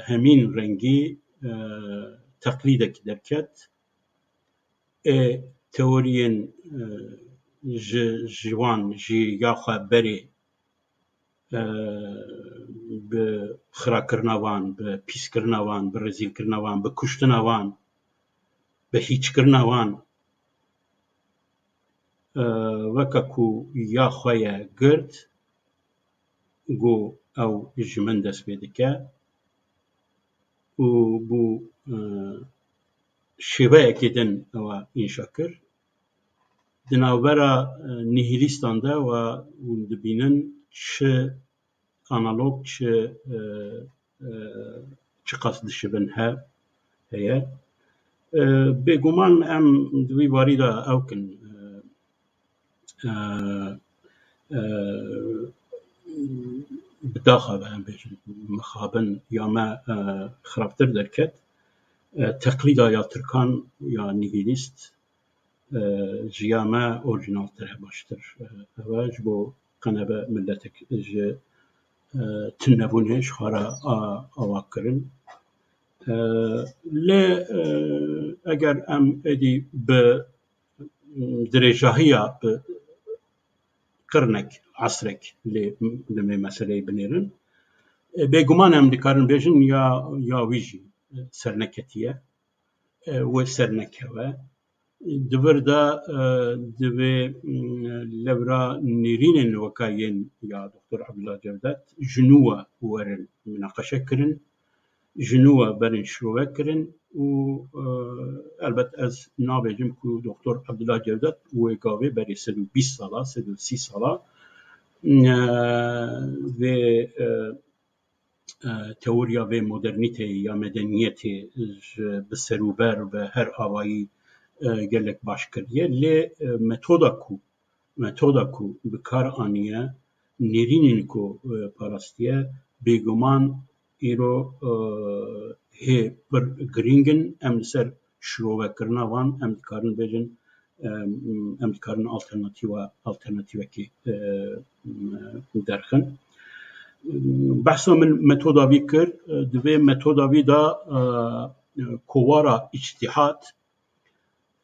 hemîn rengî e, teqlîdekî derket. Ê teoriyên e, ji, ji wan jî ya xwe berê e, bi xirakirina wan, bi pîskirina wan, bi rezîlkirina wan, bi kuştina wan, bi hîçkirina wan e, weke ku ya xwe ye girt, got ew ji min dest pê dike û bû e, şêweyekê din ewa înşa kir. Di navbera e, nihilîstan de we hûn dibînin çi analog, çi e, e, çiqas dişibin he heye. E, bêguman em di wî warî de ew kin e, e, e, bi daxa ve em bêjin mixabin ya me e, xirabtir derket. E, teqlîda ya Tirkan ya nihilîst e, ji ya me orîjinaltir e, baştir e, ev e ji bo qenebe miletek ji e, tunebûnê ji xwe re a, ava kirin. E, lê e, eger em êdî bi dirêjahiya bi qirnek, esrek lê li vê meseleyê binêrin, e, bêguman em dikarin bêjin ya, ya wî jî e, serneketiye, e, wê sernekeve. Di vir de e, divê mm, lewra nêrînên weka yên ya Doktor Abdullah Cevdet ji nû we werin minaqeşe kirin, ji nû we berin şirove kirin û e, elbet ez nabêjim ku Doktor Abdullah Cevdet wê gavê berê sed û bîst sala, sed û sî sala e, vê e, e, teoriya vê modernîteyê ya medeniyetê ji bi serûber ve her avayî e, gelek baş kiriye. Lê e, metoda ku metoda ku bi kar aniye, nêrînên ku e, parastiye, bêguman îro e, hê pir girîng in. Em li ser şirovekirina wan em dikarin bêjin, em, em dikarin alternatîva, alternatîvekî e, derxin. Behsa min metoda vî kir, di vê metoda vî de e, kovara îctîhat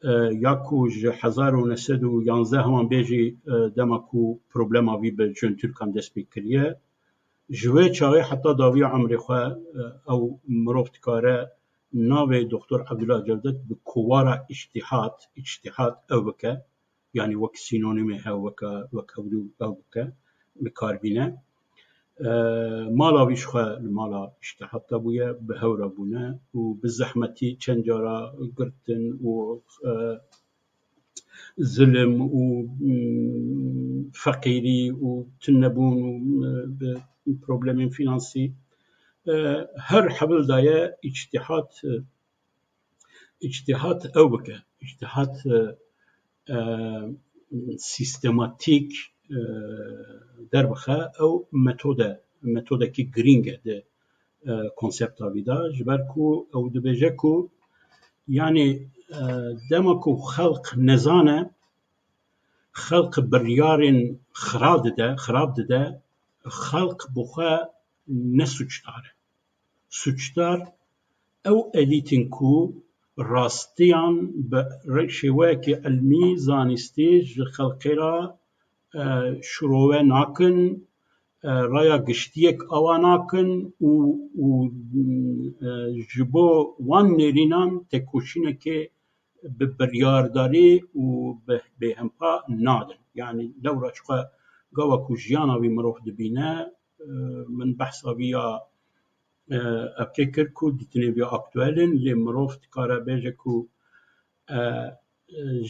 e, ya ku ji hezar û neh sed û yanzdeh wan bêjî e, dema ku problema vî bi Jön Türkan dest pê kiriye, ji wê çaxê heta dawiya emrê xwe e, ew mirov dikare navê Doktor Abdullah Cevdet bi kovara îctîhat, îctîhat ew bike, yanî wek sînonîmê hev weke, wek hevdû ew bike, bi kar bîne. E, mala wî ji xwe li mala îştihat de bûye, bi hew re bûne û bi zehmetî çend cara girtin û e, zilim û mm, feqîrî û tunebûn û e, bi problemên fînansî e, her hevil daye îctihat e, îctihat ew bike. Îctihat e, e, sîstematîk e, derbixe, ew metode, metodekî girîng e di e, konsepta vî de. Ji ber ku ew dibêje ku yanî e, dema ku xelq nezane, xelq biryarên xira dide, xirab dide, xelq bi xwe ne sûcdar e. suçdar ew elît in ku rastiyan bi re-, şêweyekî ilmî, zanistî ji xelkê re, e, şirove nakin, e, raya giştiyek awa nakin û, û, e, ji bo wan nêrînan tekoşînekê bi biryardarî û bi bêhempa nadin. Yanî lewra çiqas gava ku jiyana wî mirov dibîne, e, min behsa vî ya, e, evkê kir ku dîtinê vî aktuel in, lê mirov dikare bêje ku, e,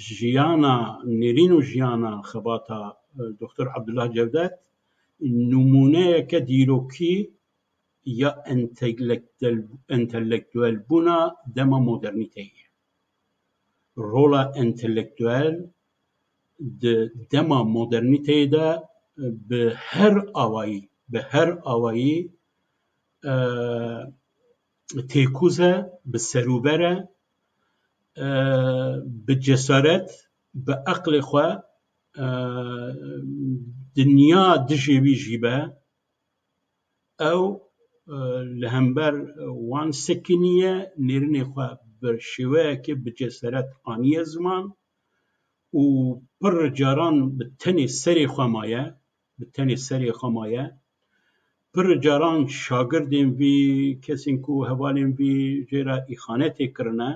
jiyana, nêrîn û jiyana xebata, e, Doktor Abdullah Cevdet nimûneyeke dîrokî ya entelektel-, entelektuelbûna dema modernîteyê ye. Rola entelektuel di dema modernîteyê de bi her awayî, bi her awayî, e, têkoz e, bi serûber e, e, bi cesaret, bi eqlê xwe, e, dinya dijê wî jî be, ew, e, li hember wan sekiniye, nêrînê xwe bi şêweyekê bi cesaret aniye ziman û pir caran bi tenê serê xwe maye, bi tenê serê xwe maye. Pir caran şagirdên vî, kesên ku hevalên vî jê re îxanetê kirine,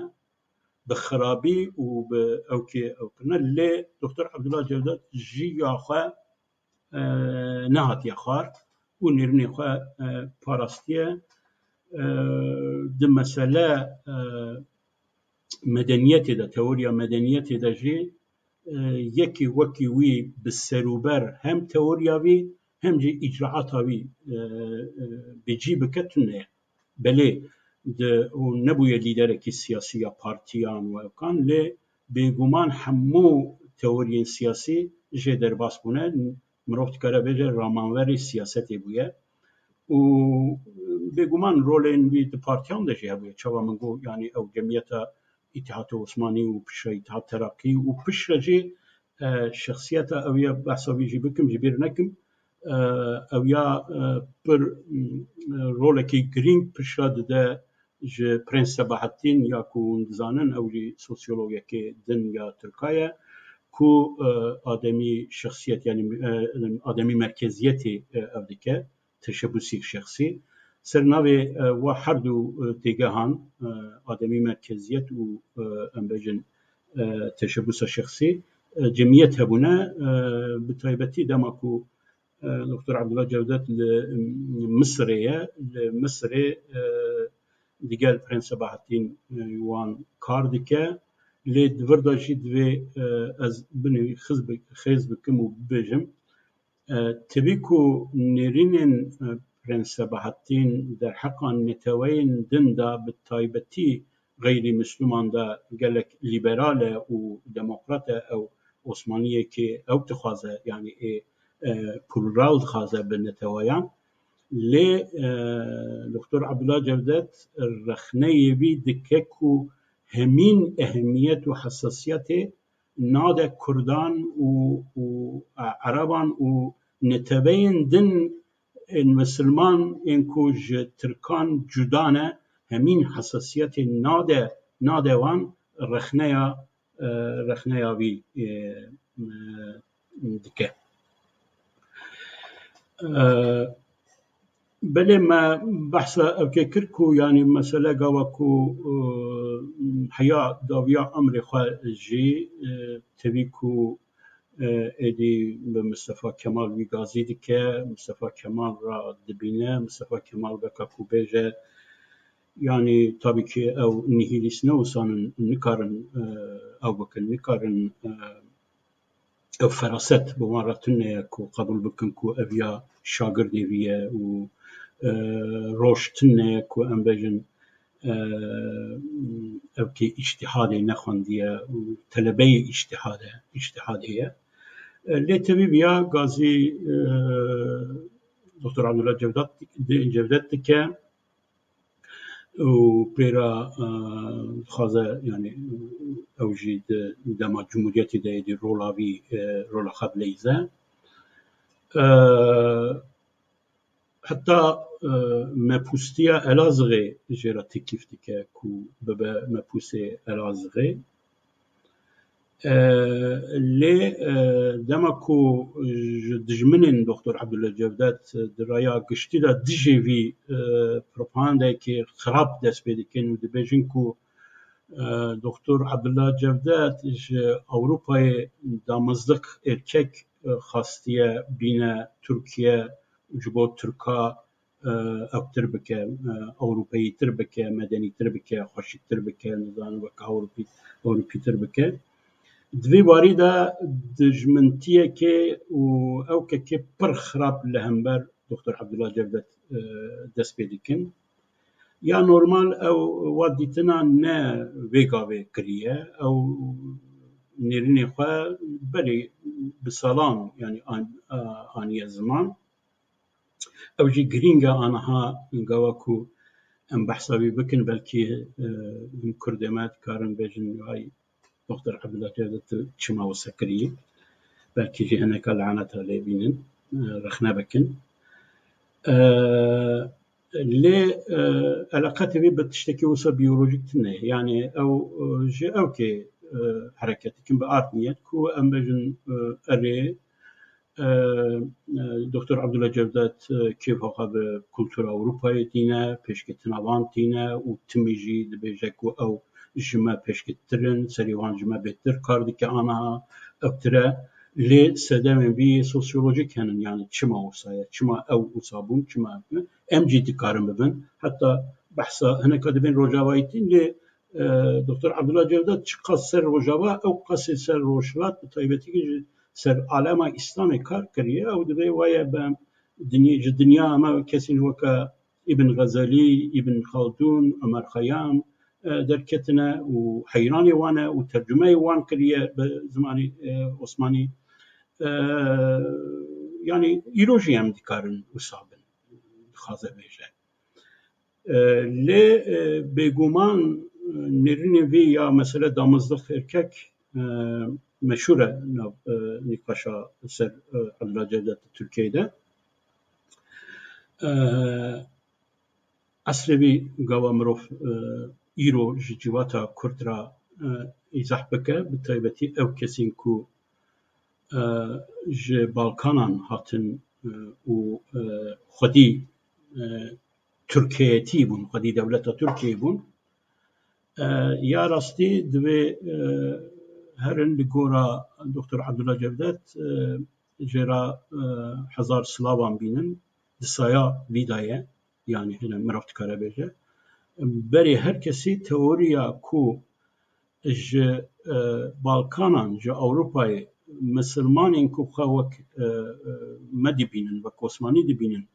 bi xirabî û bi ewkê ew kirine. Lê Doktor Abdullah Cevdet jiya xwe, e, nehatiye xwar û nêrînê xwe, e, parastiye. E, di mesele, e, medeniyetê de, teoriya medeniyetê de jî, e, yekî wekî wî bi serûber hem teoriya vî hem jî îcraata wî, e, e, bi cî bike tune ye. Belê di, û nebûye lîderekî siyasî ya partiyan û ewkan, lê bêguman hemû teoriyên siyasî jê derbas bûne. Mirov dikare bêje ramanverê siyasetê bûye. Û bêguman rolên wî di partiyan de jî hebûye. Çawa min got, yanî ew cemiyeta Îtîhatê Osmanî û piştre Îtîhat Terakî û piştre jî, e, şexsiyeta ew ya behsa wî jî bikim, ji bîr nekim. E, ew ya, e, pir, m, rolekî girîng piştre dide ji Prens Sebahattin, ya ku hûn dizanin, ew jî sosyologekê din ya Tirka ye, ku, e, ademî şexsiyet, yanî, e, ademî merkeziyetê, e, ew dike, teşebusî şexsî. Ser navê, e, wa her du, e, têgehan, e, ademî merkeziyet û, e, em bêjin, e, teşebusa şexsî, e, cemiyet hebûne, e, bi taybetî dema ku, e, Doktor Abdullah Cevdet li, m, Misirê ye, li Misirê, e, digel Prens Sebahattin, e, wan kar dike. Lê di vir de jî divê, e, ez binêrî xiz bi-, xêz bikim û bibêjim. E, tevî ku nêrînên, e, Prens Sebahattin derheqa neteweyên din de, bi taybetî xeyrî misliman de gelek lîberal e û demokrat e, ew Osmaniyekê ew dixwaze, yanî ê, e, plural dixwaze bi neteweyan. Lê, e, Doktor Abdullah Cevdet rexneyê vî dike ku hemîn ehemiyet û hesasiyetê nade Kurdan û, û, e, Ereban û neteweyên din ên misilman ên ku ji Tirkan cuda ne, hemîn hesasiyetê nade, nade wan rexneya, e, rexneya wî, e, e, dike. E, Belê me behsa ewkê kir ku, yanî, mesele gava ku, e, heya dawiya emrê xwe jî, e, tevî ku, e, êdî bi Mistefa Kemal wî gazî dike, Mistefa Kemal re dibîne, Mistefa Kemal veka ku bêje, yanî, tabî ki ew nihîlîst ne, wisan in, nikarin, e, ew bikin, nikarin, e, ew feraset bi wan re tune ye ku qebûl bikin ku ev ya şagirdê vî ye û, e, roj tune ye ku em bêjin, e, ew kê îctihadê nexwendiye û telebeyê îctihade, îctihadê ye. E, lê tevî viya gazî, e, Doktor Abdullah Cevdet, Cevdet dike. û pê re, e, dixwaze, yanî, ew jî di dema Cumhuriyetê de êdî rola vî, e, rola xwe bileyze. E, heta e, mepûstiya Elazığê jê re teklîf dike ku bibe mepûsê Elazığê. E, lê e, dema ku ji dijminên Doktor Abdullah Cevdet di raya giştî de dijî vî e, propagandayekî xirab dest pê dikin û dibêjin ku e, Doktor Abdullah Cevdet ji Ewropayê damezliq erkek e, xastiye bîne Tirkiye ji bo Tirka e, ewtir bike, e, Ewropeyîtir bike, medenîtir bike, xweşiktir bike, nizanim weke Ewropî, Ewropîtir bike. Di vê warî de dijmintiyekê û ewkekê pir xirab li hember Doktor Abdullah Cevdet e, dest pê dikin. Ya normal ew wa dîtina ne vê gavê kiriye. Ew nêrînê xwe belê bi salan, yanî an, a, aniye ziman. Ew jî girîng e aniha gava ku em behsa wî bikin, belkî e, him Kurdê me dikarin bêjin, ay Doktor Abdullah Cevdet tu çima wisa kirî? Belkî jî hineka laneta lê bînin, e, rexne bikin. E, lê e, eleqetê wî bi tiştekî wisa biyolojîk tune. Yanî ew e, ji ewkê e, hereket dikin bi art niyet ku em bêjin e, erê e, e, Doktor Abdullah Cevdet e, kêfa xwe bi kultura Ewropayê tîne, pêşketina wan tîne û timî jî dibêje ku ew ji me pêşkettir in, serî wan ji me bêtir kar dike aniha ewtir e. Lê sedemên vî yê sosyolojîk henin, yanî çima wisa ye, çima ew wisa bûn, çima ew ne? Em jî dikarin bibin. Heta behsa hineka dibên rojavayîtî, lê e, Doktor Abdullah Cevdet çiqas ser Rojava, ew qasê ser Rojhilat, bi taybetî jî ser alema Îslamê kar kiriye. Ew divê waye be dinya, ji dinya em kesên weke Îbn Xezelî, Îbn Xaldûn, Omer Xeyam e, derketine û heyranê wan e û tercumeyê wan kiriye bi zimanê e, Osmanî. E, yanî îro jî em dikarin wisa bin, dixwaze bêje. E, lê e, bêguman e, nêrînê vî ya mesele damezliq erkek e, meşhûr e nav e, nîqaşa ser e, Abdullah Cevdet Tirkiyeyê de. E, eslê vî gava mirov e, îro ji civata Kurd re e, îzah bike, bi taybetî ew kesên ku e, ji Balkanan hatin e, û e, xwedî e, Tirkiyetî bûn, xwedî dewleta Tirkiyeyê bûn. E, ya rastî divê e, herin li gora Doktor Abdullah Cevdet e, jê re e, hezar silavan bînin, di saya vî de ye, yanî hene mirov dikare bêje. Berê her kesî teoriya ku ji e, Balkanan, ji Ewropayê misilmanên ku xwe wek e, e, me dibînin, wek Osmanî dibînin,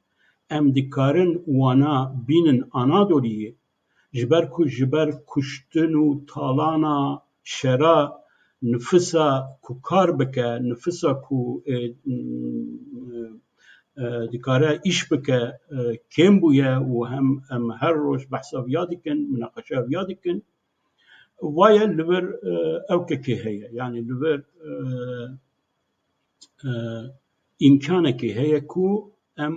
em dikarin wana bînin Anadoliyê, ji ber ku ji ber kuştin û talana şera nifisa ku kar bike, nifisa ku e, e, dikare îş bike, e, kêm bûye û hem em her roj behsa viya dikin, minaqeşeya viya dikin. Vaye li vir e, ewkekê heye, yanî li vir e, e, îmkanekê heye ku em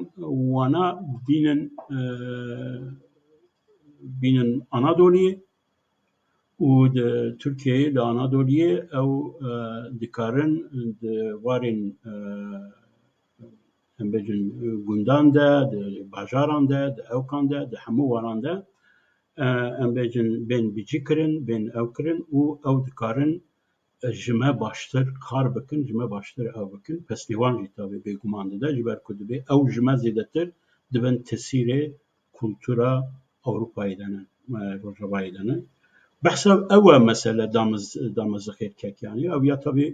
wana bînin e, bînin Anadoliyê û di Tirkiyeyê li Anadoliyê ew e, dikarin di warên e, em bêjin gundan de, di bajaran de, di ewkan de, di hemû waran de e, em bêjin bên bicî kirin, bên ew kirin û ew dikarin e, ji me baştir kar bikin, ji me baştir ew bikin. Pestê wan jî tabî bêguman dide, ji ber ku dibê ew ji me zêdetir di bin tesîrê kultura Ewropayê de ne, e, Rojavayê de ne. Behsa ew e mesele damiz, damezixê kek, yanî ew ya tabî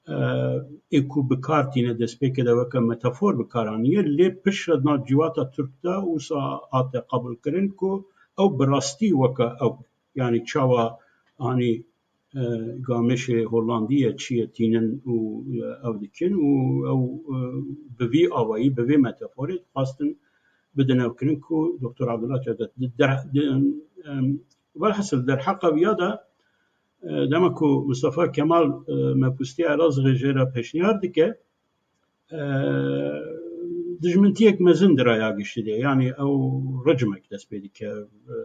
e, ê ku bi kar tîne destpêkê de weke metafor bi kar aniye, lê piştre di nav civata Tirk de wisa hate qebûlkirin ku ew bi rastî weke ew, yanî çawa anî e, gamêşê Hollandî ye, çi ye tînin û e, ew dikin û ew e, bi vî awayî, bi vê metaforê dixwastin bidin ew kirin ku Doktor Abdullah Cevdet di, di, di, em, welhasil derheqa viya de e, dema ku Mustafa Kemal e, mepûstiya Elazığê jê re pêşniyar dike, e, dijmintiyek mezin di raya giştî de, yanî ew ricmek dest pê dike, e,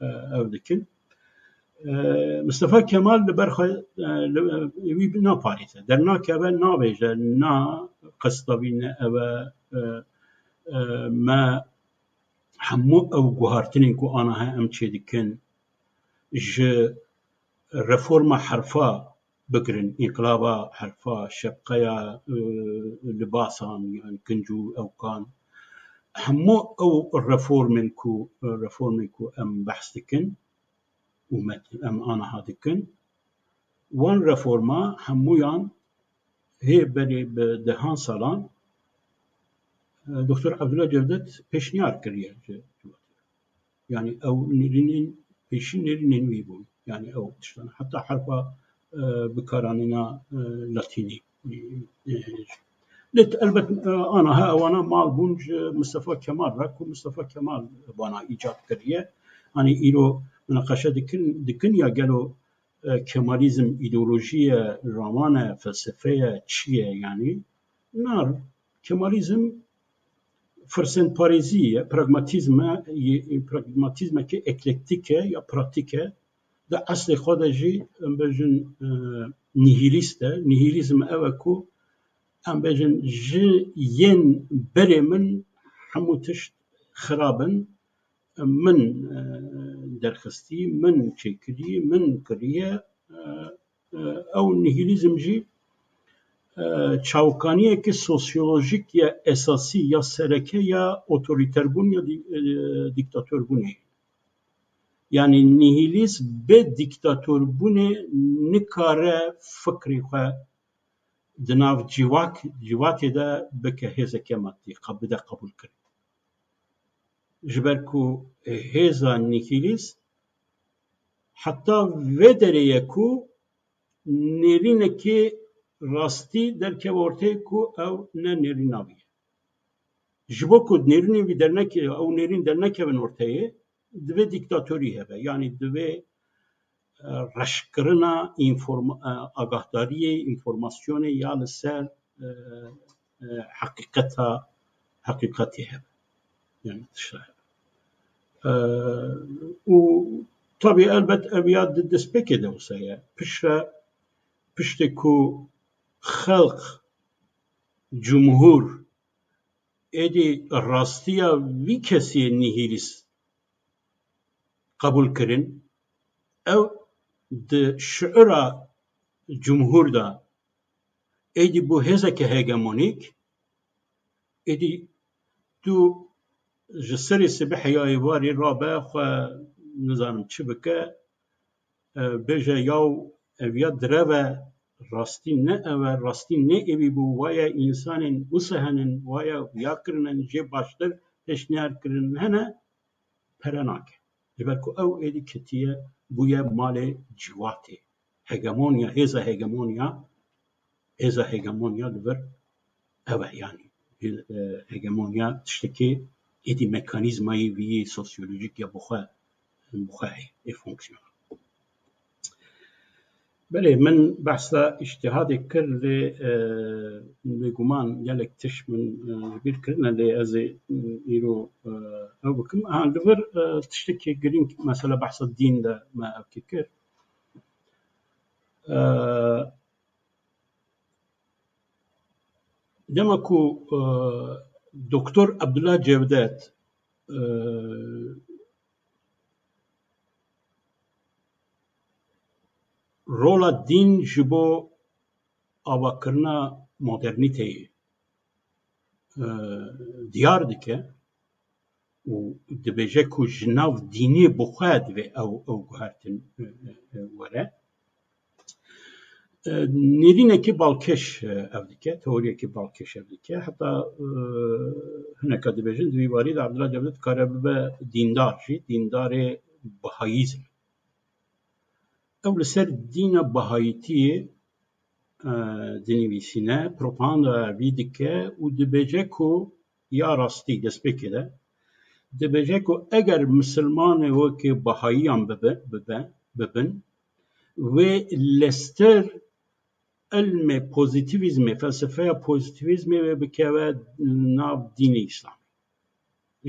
e, ew dikin. E, Mistefa Kemal li ber xwe, e, li, wî naparêze, dernakeve, nabêje, na qesta vî ne ev e, e, e, me hemû ew guhartinên ku anaha em çêdikin, ji reforma herfa bigirin, înqilaba herfa, şepqeya, e, libasan, yan kinc û ewkan, hemû ew reformên ku, reformên ku em behs dikin û me, em anaha dikin, wan reforma hemûyan hê berê bi dehan salan, e, Doktor Abdullah Cevdet pêşniyar kiriye ji, ji Yanî ew nêrînên pêşî nêrînên wî bûn. Yanî ew tiştan. Heta herfa, e, bikaranîna, e, latînî. E, e, lê elbet, e, anaha ewana mal bûn ji Mistefa Kemal re, ku Mistefa Kemal vana îcad kiriye. Hanî îro minaqeşe dikin, dikin ya gelo, e, Kemalîzm îdeolojî ye, raman e, felsefe ye, çi ye yanî? Na, Kemalîzm firsendparêzî ye, pragmatîzm e, yê, pragmatîzmeke eklektîk e ya pratîk e. Di eslê xwe de jî, em bêjin, e, nihîlîst e. Nihîlîzm ew e ku, em bêjin, ji yên berê min hemû tişt xirab in, min, e, derxistî, min çêkirî, min kiriye, e, e, ew nihîlîzm jî, e, çawikaniyeke sosyolojîk ya esasî ya sereke ya otorîterbûn ya dî-, e, dîktatorbûnê. Yanî nihîlîst bê dîktatorbûnê nikare fikrê xwe di nav civak, civatê de bike hêzeke madî, qe-, bide qebûlkirin. Ji ber ku hêza nihîlîst heta vê derê ye ku nêrînekê rastî derkeve orteyê ku ew ne nêrîna wî ye. Ji bo ku nêrînên wî derneke-, ew nêrîn dernekevin orteyê, divê dîktatorî hebe. Yanî divê, e, reşkirina înforma-, e, agahdariyê, înformasyonê ya li ser, e, e, heqîqeta, heqîqetê hebe. Yanî tişta hebe. E, û tabî elbet ev ya di destpêkê de wisa ye. Piştre, piştê ku xelq, cumhur, êdî rastiya vî kesiyê nihîlîst qebûl kirin, ew di şiura cumhur de êdî bû hêzeke hegemonîk, êdî tu ji serê sibehê ya êvarê rabe xwe nizanim çi bike, e, bêje yaw ev ya direve, rastî ne ev e, rastî ne êvî bû, waye însanên wisa henin, waye ya kirinin, jê baştir pêşniyar kirin hene, pere nake. Ji ber ku ew êdî ketiye, bûye malê civatê. Hegemonya, hêza hegemonya, hêza hegemonya li vir ev e, yanî, e, hegemonya tiştekê êdî mekanîzmayê vî yê sosyolojîk ya bi xwe, bi xwe heye, ê fonksiyona. Belê, min behsa îctihadê kir, lê, e, bêguman gelek tişt min, e, ji bîr kirine, lê ez ê, e, îro, e, ew bikim. Ha, li vir, e, tiştekî girîng, mesela behsa dîn de me ev kir. E, Dema ku, e, Doktor Abdullah Cevdet, e, rola dîn ji bo avakirina modernîteyê, e, diyar dike û dibêje ku ji nav dînê bi xwe divê ew, ew guhertin, e, e, e, were. E, nêrînekî balkêş, e, ev dike, teoriyekî balkêş ev dike. Heta, e, hineka dibêjin, di vî warî de Abdullah Cevdet dikare bibe dîndar jî, dîndarê Bahayîzm. Ew li ser dîna Bahayîtiyê, e, dinivîsîne, propaganda vî dike û dibêje ku ya rastî destpêkê de, dibêje ku eger misilmanê wekî Bahayiyan bibe, bibe, bibin, wê lester ilmê pozîtîvîzmê, felsefeya pozîtîvîzmê wê bikeve nav dînê Îslamê.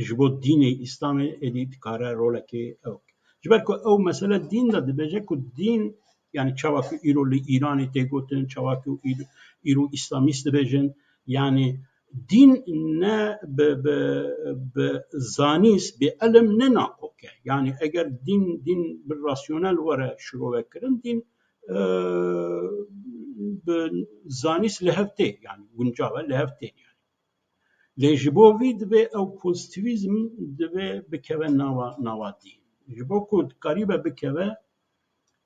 Ji bo dînê Îslamê êdî dikare rolekê ew. Ji ber ku ew mesele dîn de dibêje ku dîn, yani çawa ku îro li Îranê tê gotin, çawa ku îro, îro Îslamîst dibêjin, yani dîn ne bi, bi, bi zanîst, bi ilim ne nakok e. Yani eger dîn, dîn bi rasyonel were şirove kirin, dîn, e, bi zanîst li hev tê, yani guncav e, li hev tên yani. Lê ji bo vî divê ew pozîtîvîzm divê bikeve nava, nava dîn. Ji bo ku dikaribe bikeve,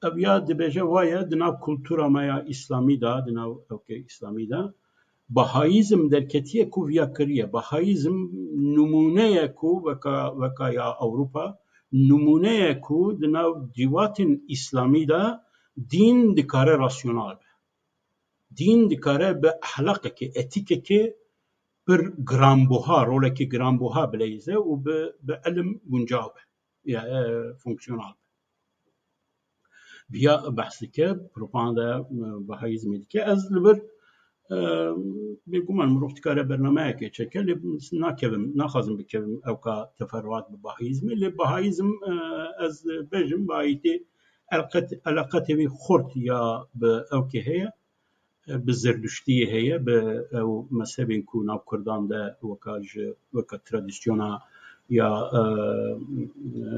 ev ya dibêje, waye di nav kultura me ya Îslamî de, di nav ewkê Îslamî de, Bahayîzm derketiye ku viya kiriye. Bahayîzm nimûneye ku weka, weka ya Ewropa, nimûneye ku di nav cîvatên Îslamî de dîn dikare rasyonal be. Dîn dikare bi ehlaqekê, etîkekê pir giranbuha, rolekê giranbuha bileyze û bi, bi ilim guncav be, ya, e, fonksiyonal be. Viya behs dike, propaganda, e, Bahayîzmê dike. Ez li vir, e, bêguman mirov dikare bernameyekê çeke, lê nakevim, naxwazim bikevim ewka teferruat bi Bahayîzmê, lê Bahayîzm, e, ez bêjim, Bahayîtê eleqet-, eleqetê wî xurt ya bi ewkê heye, bi Zerduştiyê heye, bi ew mezhebên ku nav Kurdan de weka ji, weka tradisyona ya, e, e,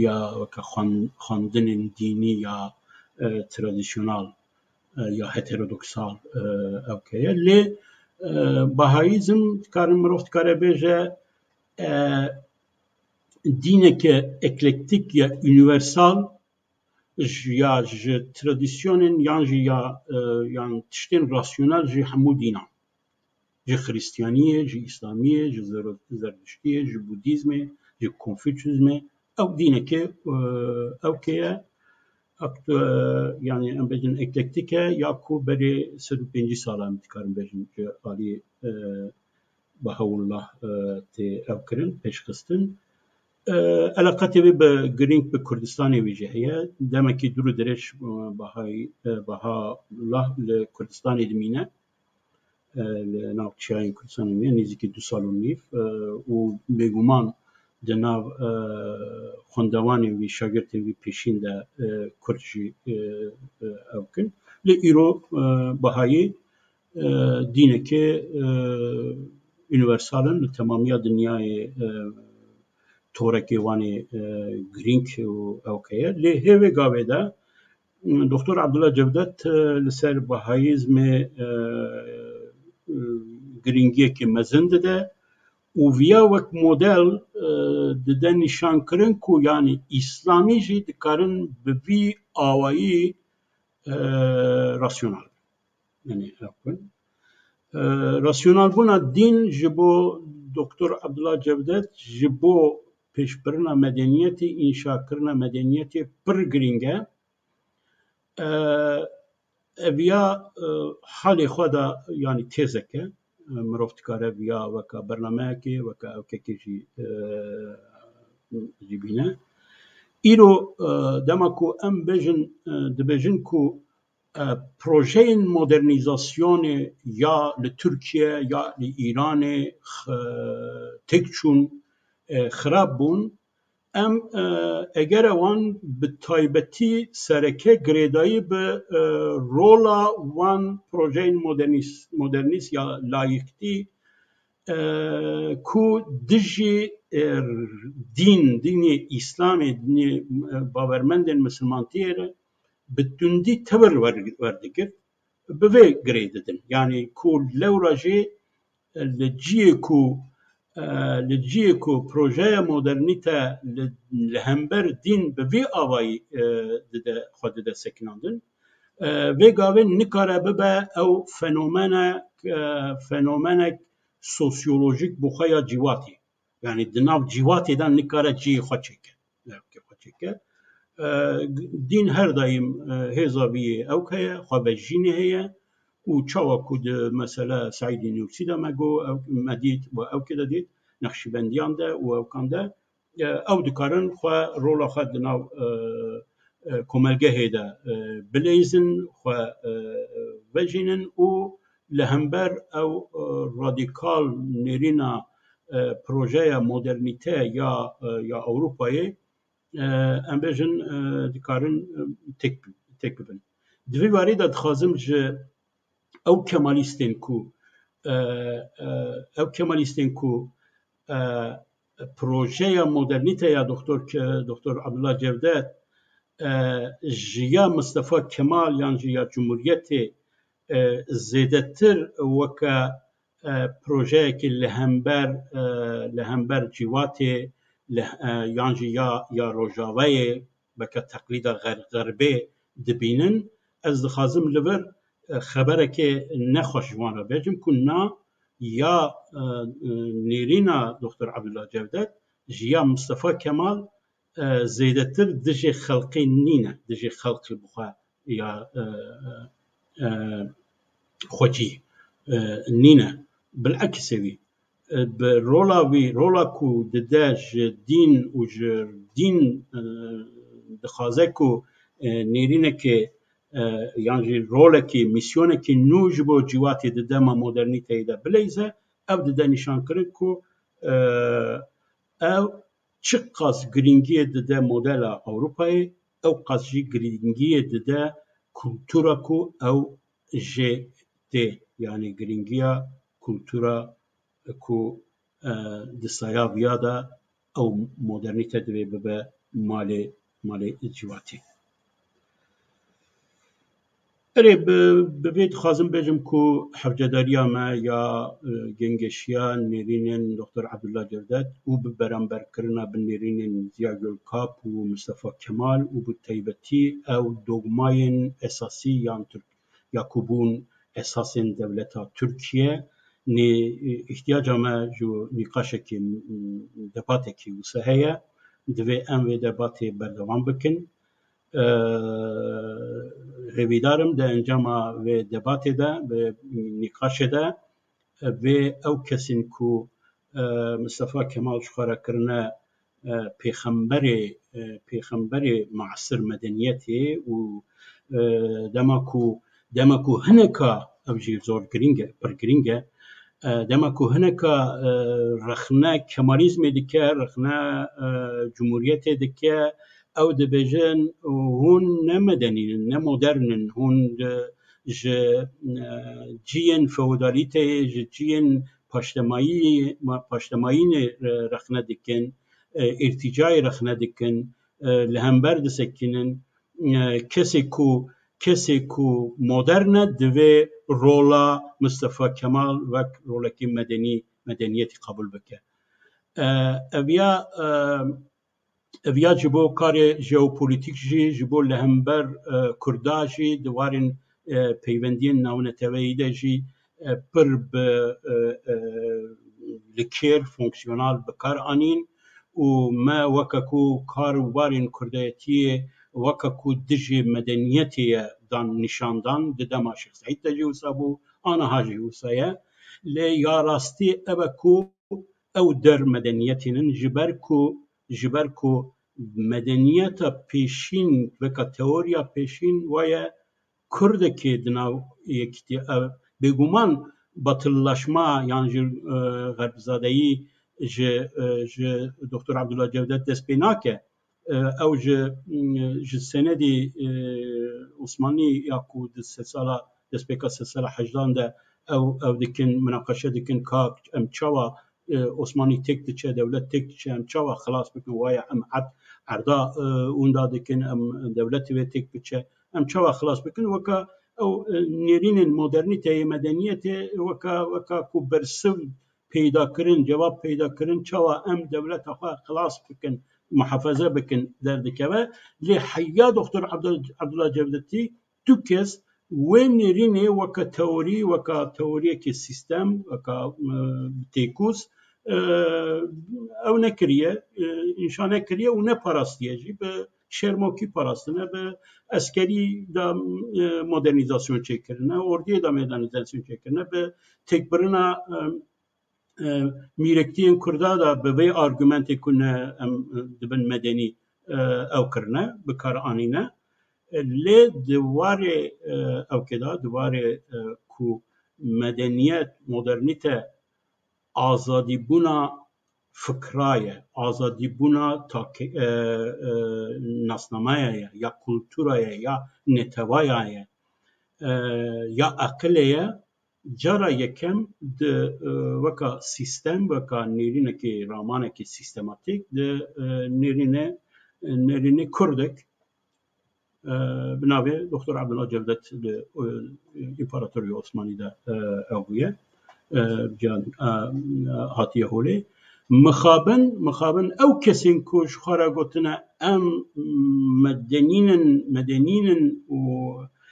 ya weka xwen-, xwendinên dînî ya, e, tradisyonal, e, ya heterodoksal, e, ewke ye. Lê, e, Bahayîzm, dikarin, mirov dikare bêje, e, dîneke eklektîk ya unîversal, ji, ya ji tradisyonên yan jî ya, e, yan tiştên rasyonel ji hemû dînan. Ji Xristiyaniyê, ji Îslamiyê, ji Zero-, Zerdiştiyê, ji Budîzmê, ji Konfûçyîzmê. Ew dîneke, e, ewke ye, aktu-, e, yani em bêjin eklektîk e, ya ku berê sed û pêncî sala em dikarin bêjin ji alî, e, Bahaullah, e, tê ew kirin, pêşxistin. E, eleqetê wî bi girîng bi Kurdistanê wî jî heye. Demekî dûr û dirêj, e, Bahayî, e, Bahaullah li Kurdistanê dimîne. E, li nav çiyayên Kurdistanê dimîne, nêzîkî du sal û nîv. E, û bêguman di nav, e, xwendevanên wî, şagirtên wî pêşîn de, e, Kurd jî, e, e, ew kin. Lê îro, e, Bahayî e, dîneke, e, unîversal in, li temamiya dinyayê, e, torekê wan ê, e, girîng û ewke ye. Lê hê vê gavê de, m, Doktor Abdullah Cevdet, e, li ser Bahayîzmê, e, e, girîngiyeke mezin dide û viya wek model, e, dide nîşankirin ku yanî Îslamî jî dikarin bi vî awayî, e, rasyonal bin. Yani, ew bin. E, rasyonalbûna dîn ji bo Doktor Abdullah Cevdet, ji bo pêşbirina medeniyetê, înşakirina medeniyetê pir girîng e. E, ev ya, e, halê xwe de, yani têzek e. E, mirov dikare viya weka bernameyekê, weka ewkekê jî, e, jî bîne. Îro, e, dema ku em bêjin, e, dibêjin ku e, projeyên modernîzasyonê ya li Tirkiye ya li Îranê, e, têk çûn, e, xirab bûn. Em, e, eger ewan bi taybetî sereke girêdayî bi, e, rola wan projeyên modernîs-, modernîst ya layîktî, e, ku dijî, e, dîn, dînê Îslamê, dînê, e, bawermendên misilmantiyê re, bi tundî tevir wer-, werdigir, bi vê girê didin. Yanî ku lewra jî, e, li cihê ku, e, li cihê ku projeya modernîte li, li hember dîn bi vî avayî, e, dide, xwe dide sekinandin. E, vê gavê nikare bibe ew fenomenek, e, fenomenek sosyolojîk bi xwe ya cîvatê. Yani di nav cîvatê de nikare cihê xwe çêke. Ewkê xwe çêke. E, dîn her daîm, e, hêza vî yê ewk heye, xwevejînê heye û çawa ku di mesela Seîdî Nûrsî de me got, ew, me dît, û ewkê de dît, Nexşîbendiyan de û ewkan de, e, ew dikarin xwe, rola xwe di nav, e, e, komelgehê de e, bileyzin, xwe e, vejînin û li hember ew e, radîkal nêrîna e, projeya modernîte ya e, ya Ewropayê e, em bêjin e, dikarin e, têk têk bibin. Di vî warî de dixwazim ji ew kemalîstên ku e, e, ew kemalîstên ku e, projeya modernîte ya Doktor Ke- Doktor Abdullah Cevdet e, ji ya Mistefa Kemal yan ji ya Cumhuriyetê e, zêdetir weke e, projeyekî li hember e, li hember cîvatê li, e, yan jî ya ya Rojavayê weke teqlîda xer- xerbê dibînin. Ez dixwazim li vir e, xeberekê nexweş ji wan re bêjim ku na ya e, e, nêrîna Doktor Abdullah Cevdet ji ya Mistefa Kemal e, zêdetir dijê xelqê nîne, dijê xelqê bi xwe ya e, e, xwecî e, nîne. Bilekisê wî e, bi rola wî, rola ku dide ji dîn û ji dîn e, dixwaze ku e, nêrînekê e, yan jî rolekî, mîsyonekî nû ji bo cîwatê di dema modernîteyê de bileyze, ew dide nîşankirin ku e, ew çiqas girîngiyê dide modela Ewropayê, ew qas jî girîngiyê dide kultura ku ew jê tê, yanî girîngiya kultura ku e, di saya viya de ew modernîte divê bibe malê malê civakê. Erê, bi, bi vê dixwazim bêjim ku hevcedariya me ya e, gengeşiya nêrînên Doktor Abdullah Cevdet û bi beramberkirina bi nêrînên Ziya Gölkap û Mustafa Kemal û bi taybetî ew dogmayên esasî yan Tirk ya ku bûn esasên dewleta Tirkiye, nê îhtiyaca me ji nîqaşekî debatekî wisa heye. Divê em vê debatê berdewam bikin. Hêvîdar im di encama vê debatê de, vê nîqaşê de vê ew kesên ku Mistefa Kemal ji xwe re kirine pêxemberê pêxemberê measir medeniyetê û dema ku dema ku hineka ev jî zor girîng e, pir girîng e, dema ku hineka rexne kemalîzmê dike, rexne cumhuriyetê dike, ew dibêjin hûn ne medenî in, ne modern in, hûn ji ciyên feodalîteyê, ji ciyên paştemayî paştemayînê rexne dikin, îrtîcayê rexne dikin, li hember disekinin. Kesê ku kesê ku modern e divê rola Mistefa Kemal wek rolekî medenî medeniyetî qebûl bike. Ev ya ev ya ji bo karê jeopolîtîk jî, ji bo li hember Kurda jî di warên peywendiyên navneteweyî de jî pir bi li kêr fonksiyonal bi kar anîn û me weke ku kar û barên kurdayetiyê weke ku dijî medeniyetê ye dan nîşan dan, di dema Şêx Seîd de jî wisa bû, aniha jî wisa ye. Lê ya rastî ev e ku ew der medeniyetê nin, ji ber ku ji ber ku medeniyeta pêşîn, weka teoriya pêşîn waye Kurdekê di nav yekîtiya, ev bêguman batıllaşma yan jî xerbizadeyî ji ji Doktor Abdullah Cevdet dest pê nake. Ew ji ji senedî Osmanî ya ku di sedsala destpêka sedsala hejdan de ew ew dikin, minaqeşe dikin ka em çawa Osmanî têk diçe, dewlet têk diçe, em çawa xilas bikin, waya em erd erda winda dikin, em dewletê wê têk biçe, em çawa xilas bikin, weka ew nêrînên modernîteyê, medeniyetê, weka weka ku bersiv peyda kirin, cevap peyda kirin, çawa em dewleta xwe xilas bikin, muhafeze bikin, derdikeve. Lê heya Doktor Abdul- Abdullah Cevdetî tu kes wê nêrînê weke teorî, weka teoriyekê sîstem, weka têkûz ew nekiriye, înşa nekiriye û neparastiye jî. Bi şermokî parastine, bi eskerî de modernîzasyon çêkirine, ordiyê de modernîzasyon çêkirine, bi têkbirina mîrektiyên Kurda de bi vê argumentê ku ne em dibin medenî e, ew kirine, bi kar anîne. E, lê di warê, e, ewkê de, di warê, e, ku medeniyet, modernîte azadîbûna fikra ye, azadîbûna take-, e, e, nasnameya ye, ya kultura ye, ya netewaya ye, e, ya aqilê ye, cara yekem di, e, weka sîstem, weka nêrînekî, ramanekî sîstematîk di, e, nêrînê, nêrînê kurdek, e, bi navê Doktor Abdullah Cevdet li, e, Împaratoriya Osmanî de, e, ew bûye. E, can, e, hatiye holê. Mixabin, mixabin ew kesên ku ji xwe re gotine em medenîn in, medenîn in û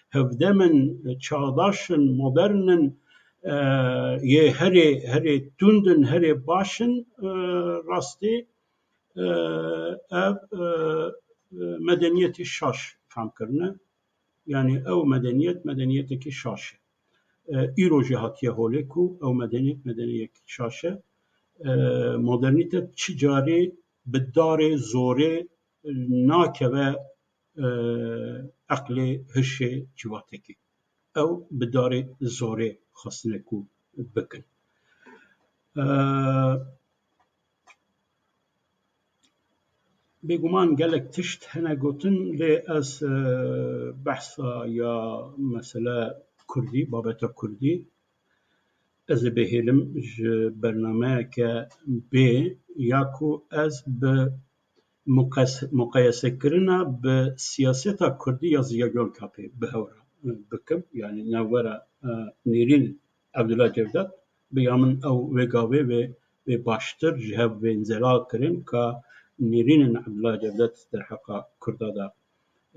hevdem in, çağdaş in, modern in, e, yê herê, herê tund in, herê baş in, e, rastî, e, ev, e, e, medeniyetê şaş fam kirine. Yanî ew medeniyet, medeniyetekî şaş e. E, îro jî hatiye holê ku ew medeniyet, medeniyekî şaş e. E, modernîte çi carî bi darê zorê nakeve, e, eqlê, hişê cîvatekî. Ew bi darê zorê xwestine ku bikin. E, Bêguman gelek tişt hene gotin, lê ez, e, behsa ya mesele kurdî, babeta kurdî, ez ê bihêlim ji bernameyeke bê ya ku ez bi muqes-, muqeyesekirina bi siyaseta kurdî ya Ziya Gökalpê bi hev re, e, bikim. Yanî navbera, e, Nêrîn Abdullah Cevdet bi ya min ew wê gavê wê, wê baştir ji hev bên zelal kirin ka nêrînên Abdullah Cevdet derheqa Kurda de,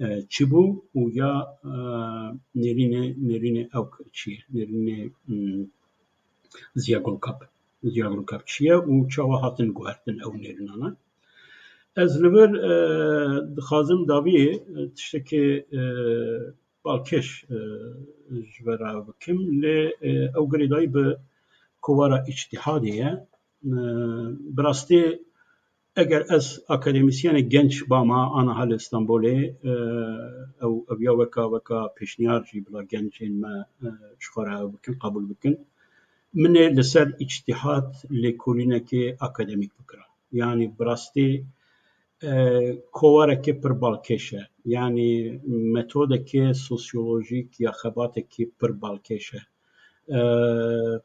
e, çi bû û ya, e, nêrînê, nêrînê ew çi ye? Nêrînê, hmm, Ziya Gulkap. Ziya Gulkap çi ye û çawa hatin guhertin ew nêrînana? Ez li vir, e, dixwazim dawiyê, e, tiştekê, e, balkêş, e, ji we re bikim, lê, e, ew girêdayî bi kovara îçtîhadê ye. E, bi rastî eger ez akademîsyenê genç bama, ana hal Stenbolê, e, ew, ev ya weka, weka pêşniyar jî bila gencên me, e, ji xwe re ew bikin, qebûl bikin. Min ê li ser îçtîhad lêkolînekê akademîk bikira. Yanî bi rastî, e, kovareke pir balkêş e. Yanî metodeke sosyolojîk ya xebateke pir balkêş e. E,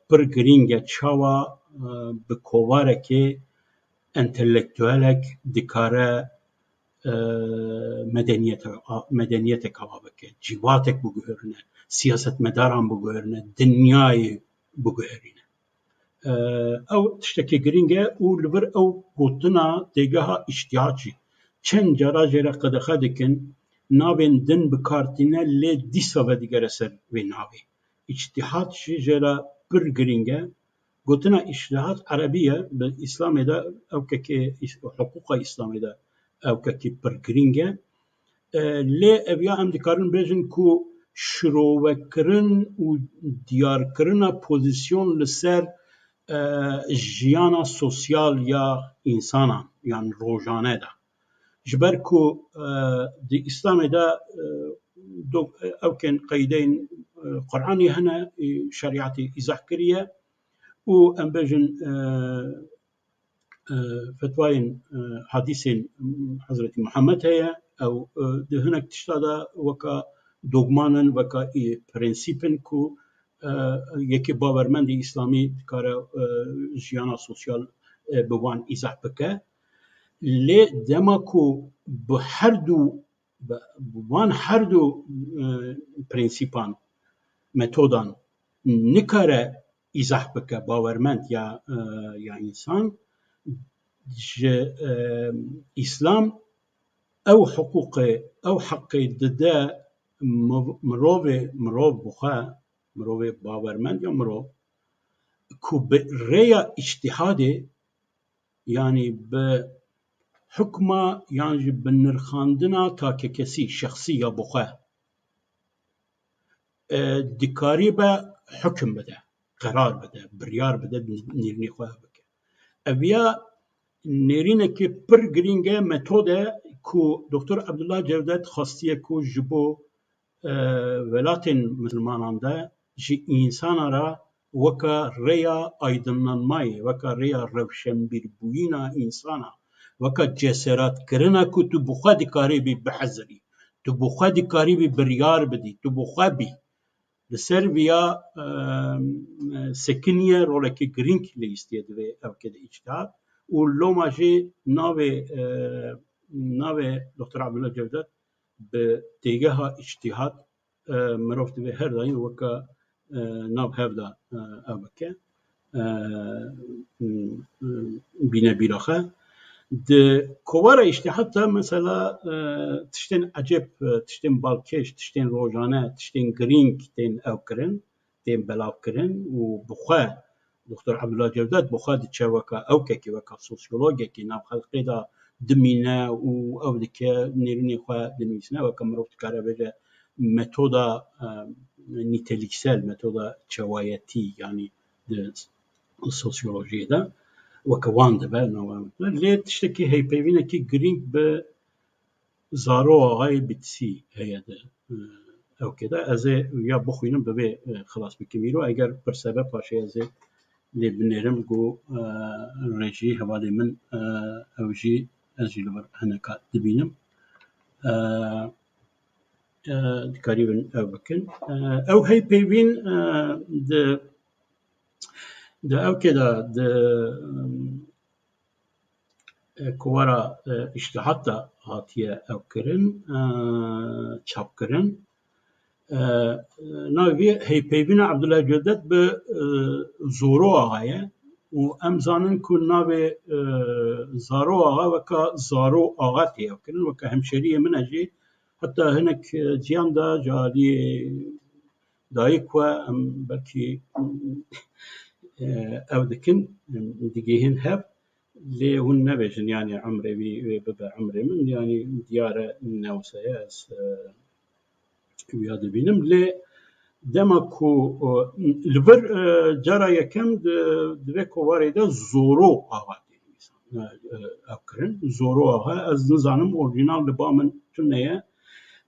pir girîng e çawa, e, bi kovareke entelektuelek dikare, e, medeniyete, a, medeniyetek ava bike, cîvatek biguherîne, siyasetmedaran biguherîne, dinyayê biguherîne. E, ew tiştekî girîng e û li vir ew gotina têgeha îçtîhad jî. Çend cara jê re qedexe dikin, navên din bi kar tîne, lê dîsa vedigere ser vê navê. Îçtîhad jî jê re pir girîng e. Gotina îçtîhad erebî ye, bi Îslamê de ewkekê, hiqûqa Îslamê de ewkekî pir girîng e. E, lê ev ya em dikarin bêjin ku şirovekirin û diyarkirina pozîsyon li ser, e, jiyana sosyal ya însanan, yan rojane de. Ji ber ku, e, di Îslamê de, e, do-, ewkên qeydeyên, e, Quranê hene, e, şerîetê îzah kiriye û em bêjin, e, e, fetvayên, e, hadîsên Hezretî Muhammed heye, ew, e, di hinek tişta de weka dogman in, weka, e, prensîp in ku, e, yekê bawermendê Îslamî dikare, e, jiyana sosyal, e, bi wan îzah bike. Lê dema ku bi her du, bi, bi wan her du, e, prensîpan, metodan nikare îzah bike bawermend ya, e, ya însan, ji, e, Îslam ew hiqûqê, ew heqê dide mi-, mirovê, mirov bi xwe, mirovê bawermend ya mirov, ku bi rêya îçtîhadê, yanî bi hukma yan jî bi nirxandina takekesî, şexsî ya bi xwe, e, dikarîbe hukim bide, qerar bide, biryar bide, nêrînê xwe bike. Ev ya nêrînekê pir girîng e, metode ku Doktor Abdullah Cevdet xwestiye ku ji bo, e, welatên misilmanan de ji însana re weke rêya aydinlanmayê, weke rêya rewşenbîrbûyîna însana, weke ceseretkirina ku tu bi xwe dikarî bî bihizirî, tu bi xwe dikarî bî biryar bidî, tu bi xwe bî. Li ser viya, e, sekiniye rolekî girîng lê îstiye divê ew ke de îctihat û loma jî navê, e, navê Doktor Abdullah Cevdet bi têgeha îctihat, e, mirov divê her daîm weke, e, nav hev de, e, ew bike, e, bîne bîra xwe. Di kovara îştihat de mesela, e, tiştên ecêb, e, tiştên balkêş, tiştên rojane, tiştên girîng tên ew kirin, tên belav kirin û bi xwe Doktor Abdullah Cevdet bi xwe diçe weke ewkekî, weke sosyologekî nav xelkê de dimîne û ew dike nêrînê xwe dinivîsine, weke mirov dikare bêje metoda, e, nîteliksel, metoda çewayetî, yanî di sosyolojiyê de weke wan dibe, nava wan dibe. Lê tiştekî heypeyvînekî girîng bi Zaro Axayê Bitsî heye di, e, ewkê de. Ez ê ya bixwînim bi vê, e, xilas bikim îro. Eger pirse be paşê ez ê lê binêrim ku, e, rejî hevalê min, e, ew jî ez jî li vir hineka dibînim. E, e, dikarîbin ew bikin. E, ew heypeyvîn, e, di, di ewkê de, di, e, kovara, e, îştihat de hatiye ew kirin, e, çapkirin. E, navê vî heypeyvîna Abdullah Cevdet bi, e, Zoro Axa ye û em zanin ku navê, e, Zaro Axa weka Zaro Axa tê ew kirin, weka hemşeriyê min e jî. Heta hinek, e, ciyan de ji aliyê dayik we em belkî, e, ew dikin, em digihîn hev. Lê hûn nebêjin, yanî emrê wî wê bibe emrê min, yanî diyar e newse ye, ez, e, wiya dibînim. Lê dema ku, e, li vir, e, cara yekem di, di vê kovarê de Zoro Axa tê nivîsan, e, e, ev kirin. Zoro Axa, ez nizanim orîjinal li ba min tune ye.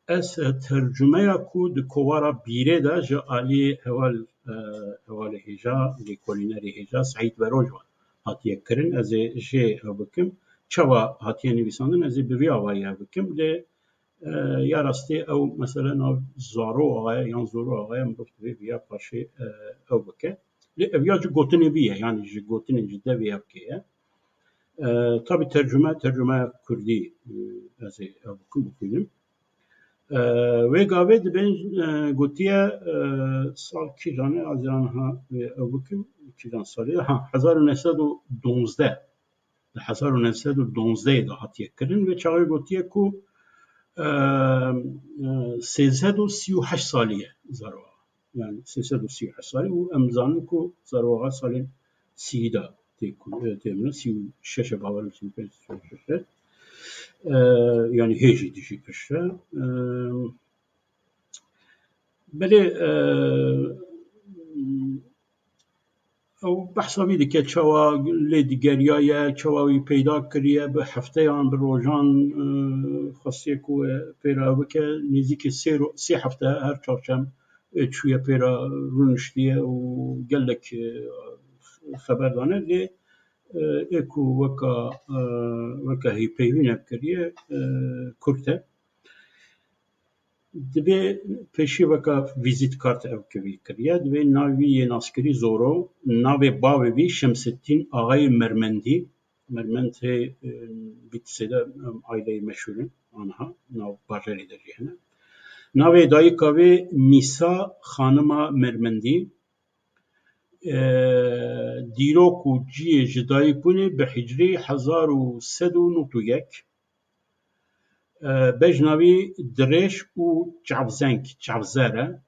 Ez, e, tercumeya ku di kovara Bîrê de ji alî heval, e, hevalê hêja, lêkolînerê hêja Seîd Veroj ve hatiye kirin. Ez ê jê ew bikim. Çawa hatiye nivîsandin, ez ê bi vî avayî ew bikim. Lê, e, ya rastî ew mesele nav Zaro Axa ye yan Zoro Axa ye, mirov divê viya paşê, e, ew bike. Lê ev ya ji gotinê vî ye, yanî ji gotinên ji devê ev kê ye. E, tabî tercume, tercumeya kurdî, e, ez ê ew bikim, bixwînim. E, wê gavê dibên, e, gotiye, e, sal kîjan e, ez ê aniha, e, ew bikim, kîjan salî ye? Ha, hezar û neh sed û donzdeh. Di hezar û neh sed û donzdeh de hatiye kirin. Vê çaxê gotiye ku, e, e, sêzdeh û sî û heşt salî ye Zaro Axa. Yani sê sed û sî û heşt salî û em zanin ku Zaro Axa salên sî de tê ku, e, tê min, sî û şeş e, bawerim sî û pênc, sî û şeş e. E, yani hê jî dijî piştre. E, belê, e, ew behsa vî dike, çawa lê digeriyaye, çawa wî peyda kiriye, bi hefteyan, bi rojan, e, xwestiye ku pê re bike, nêzîkî sê ro-, sê hefte her çarşem ê çûye pê re rûniştiye û gelek, e, xeber dane. Lê, e, ê ku weka, e, weka hêvpeyvînek kiriye, e, kurt e. Divê pêşî weka vîzîtkart ew kivî kiriye. Divê navê wî yê naskirî Zoro, navê bavê wî Şemsettîn Axayê Mermendî. Mermend hê, e, Bîtisê de, em, aileyê meşhûr in, aniha nav bajarê de jî hene. Navê dayika wê Mîsa Xanima Mermendî. E, dîrok û cihê ji dayikbûnê bi hicrî hezar û sed û nod û yek. E, bejna wî dirêj û çavzeng, çavzer e.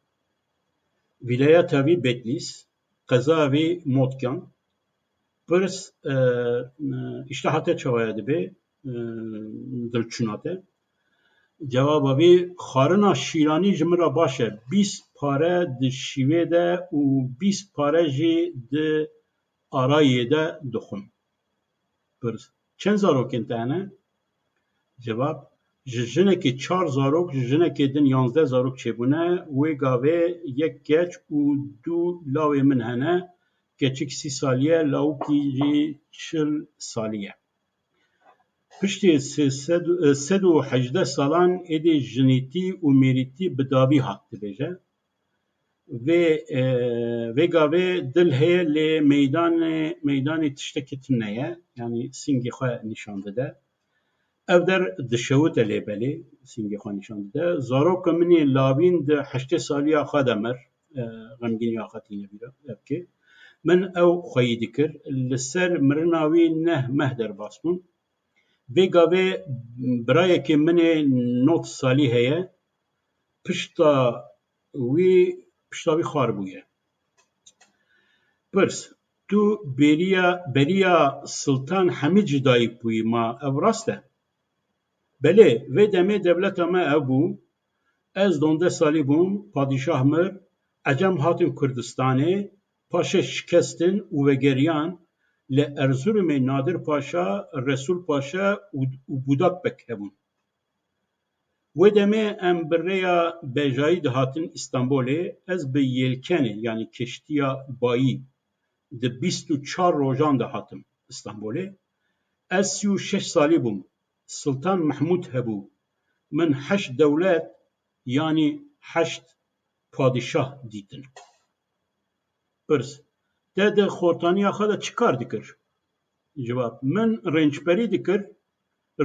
Vîlayeta wî Bedlîs, qezaya wî Motkan. Pirs, e, e, îştihate çawa ye dibe, e, dilçûna te. Cewaba wî, xwarina şîranî ji min re baş e. Bîst pare di şîvê de û bîst pare jî di arayê de dixwim. Pirs, çend zarokên te hene? Cevab, Ji jinekê çar zarok, ji jinekê din yanzdeh zarok çêbûne. Wê gavê yek keç û du lawê min hene. Keçik sî salî ye, lawikî jî çil salî ye. Piştî sê sed, sed û hejdeh salan êdî jinîtî û mêrîtî bi davî hat dibêje. Vê, e, vê gavê dil heye lê meydanê, meydanê tiştekî tune ye. Yanî singê xwe nîşan dide. Ev der dişewite lê belê, singê xwe nîşan dide. Zaroka min ê lawîn di heştê saliya xwe de mir, e, xemgîniya xwe tîne bîra, evkê. Min ew xweyî dikir. Li ser mirina wî neh meh derbas bûn. Vê gavê birayekê min ê nod salî heye. Pişta wî, pişta wî xwar bûye. Pirs, tu bêriya, beriya Siltan Hemîd ji dayik bûyî, ma ev rast e? Belê, vê demê dewleta me ev bû. Ez dondeh salî bûm, padîşah mir, Ecem hatin Kurdistanê, paşê şikestin û vegeriyan, li Erzurumê Nadir Paşa, Resul Paşa û, û Budak Bek hebûn. Wê demê em bi rêya bejayî dihatin Îstanbolê, ez bi yelkenê, yanî keştiya bayî, di bîst û çar rojan de hatim Îstanbolê. Ez sî û şeş salî bûm. Siltan Mehmûd hebû. Min heşt dewlet, yanî heşt padîşah dîtin. Pirs, te di xortaniya xwe de çi kar dikir? Cewab, min rênçberî dikir,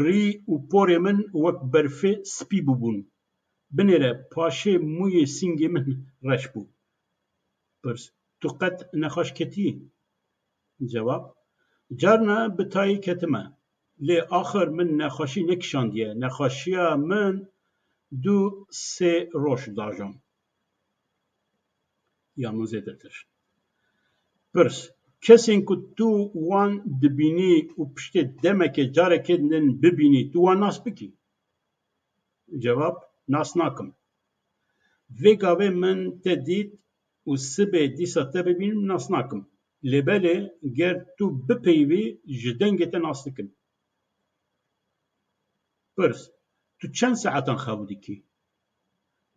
rî û porê min wek berfê spî bûbûn. Binêre paşê mûyê singê min reş bû. Pirs, tu qet nexweş ketî? Cewab, carna bi tayî ketime. Lê axir min nexweşî nekişandiye. Nexweşiya min du sê roj dajon. Ya min zêdetir. Pirs, kesên ku tu wan dibînî û piştê demekê carekê din bibînî, tu wan nas bikî? Cewab, nas nakim. Vê gavê min te dît û sibê dîsa te bibînim nas nakim. Lê belê ger tu bipeyivî ji dengê te nas dikim. Pirs, tu çend saetan xew dikî?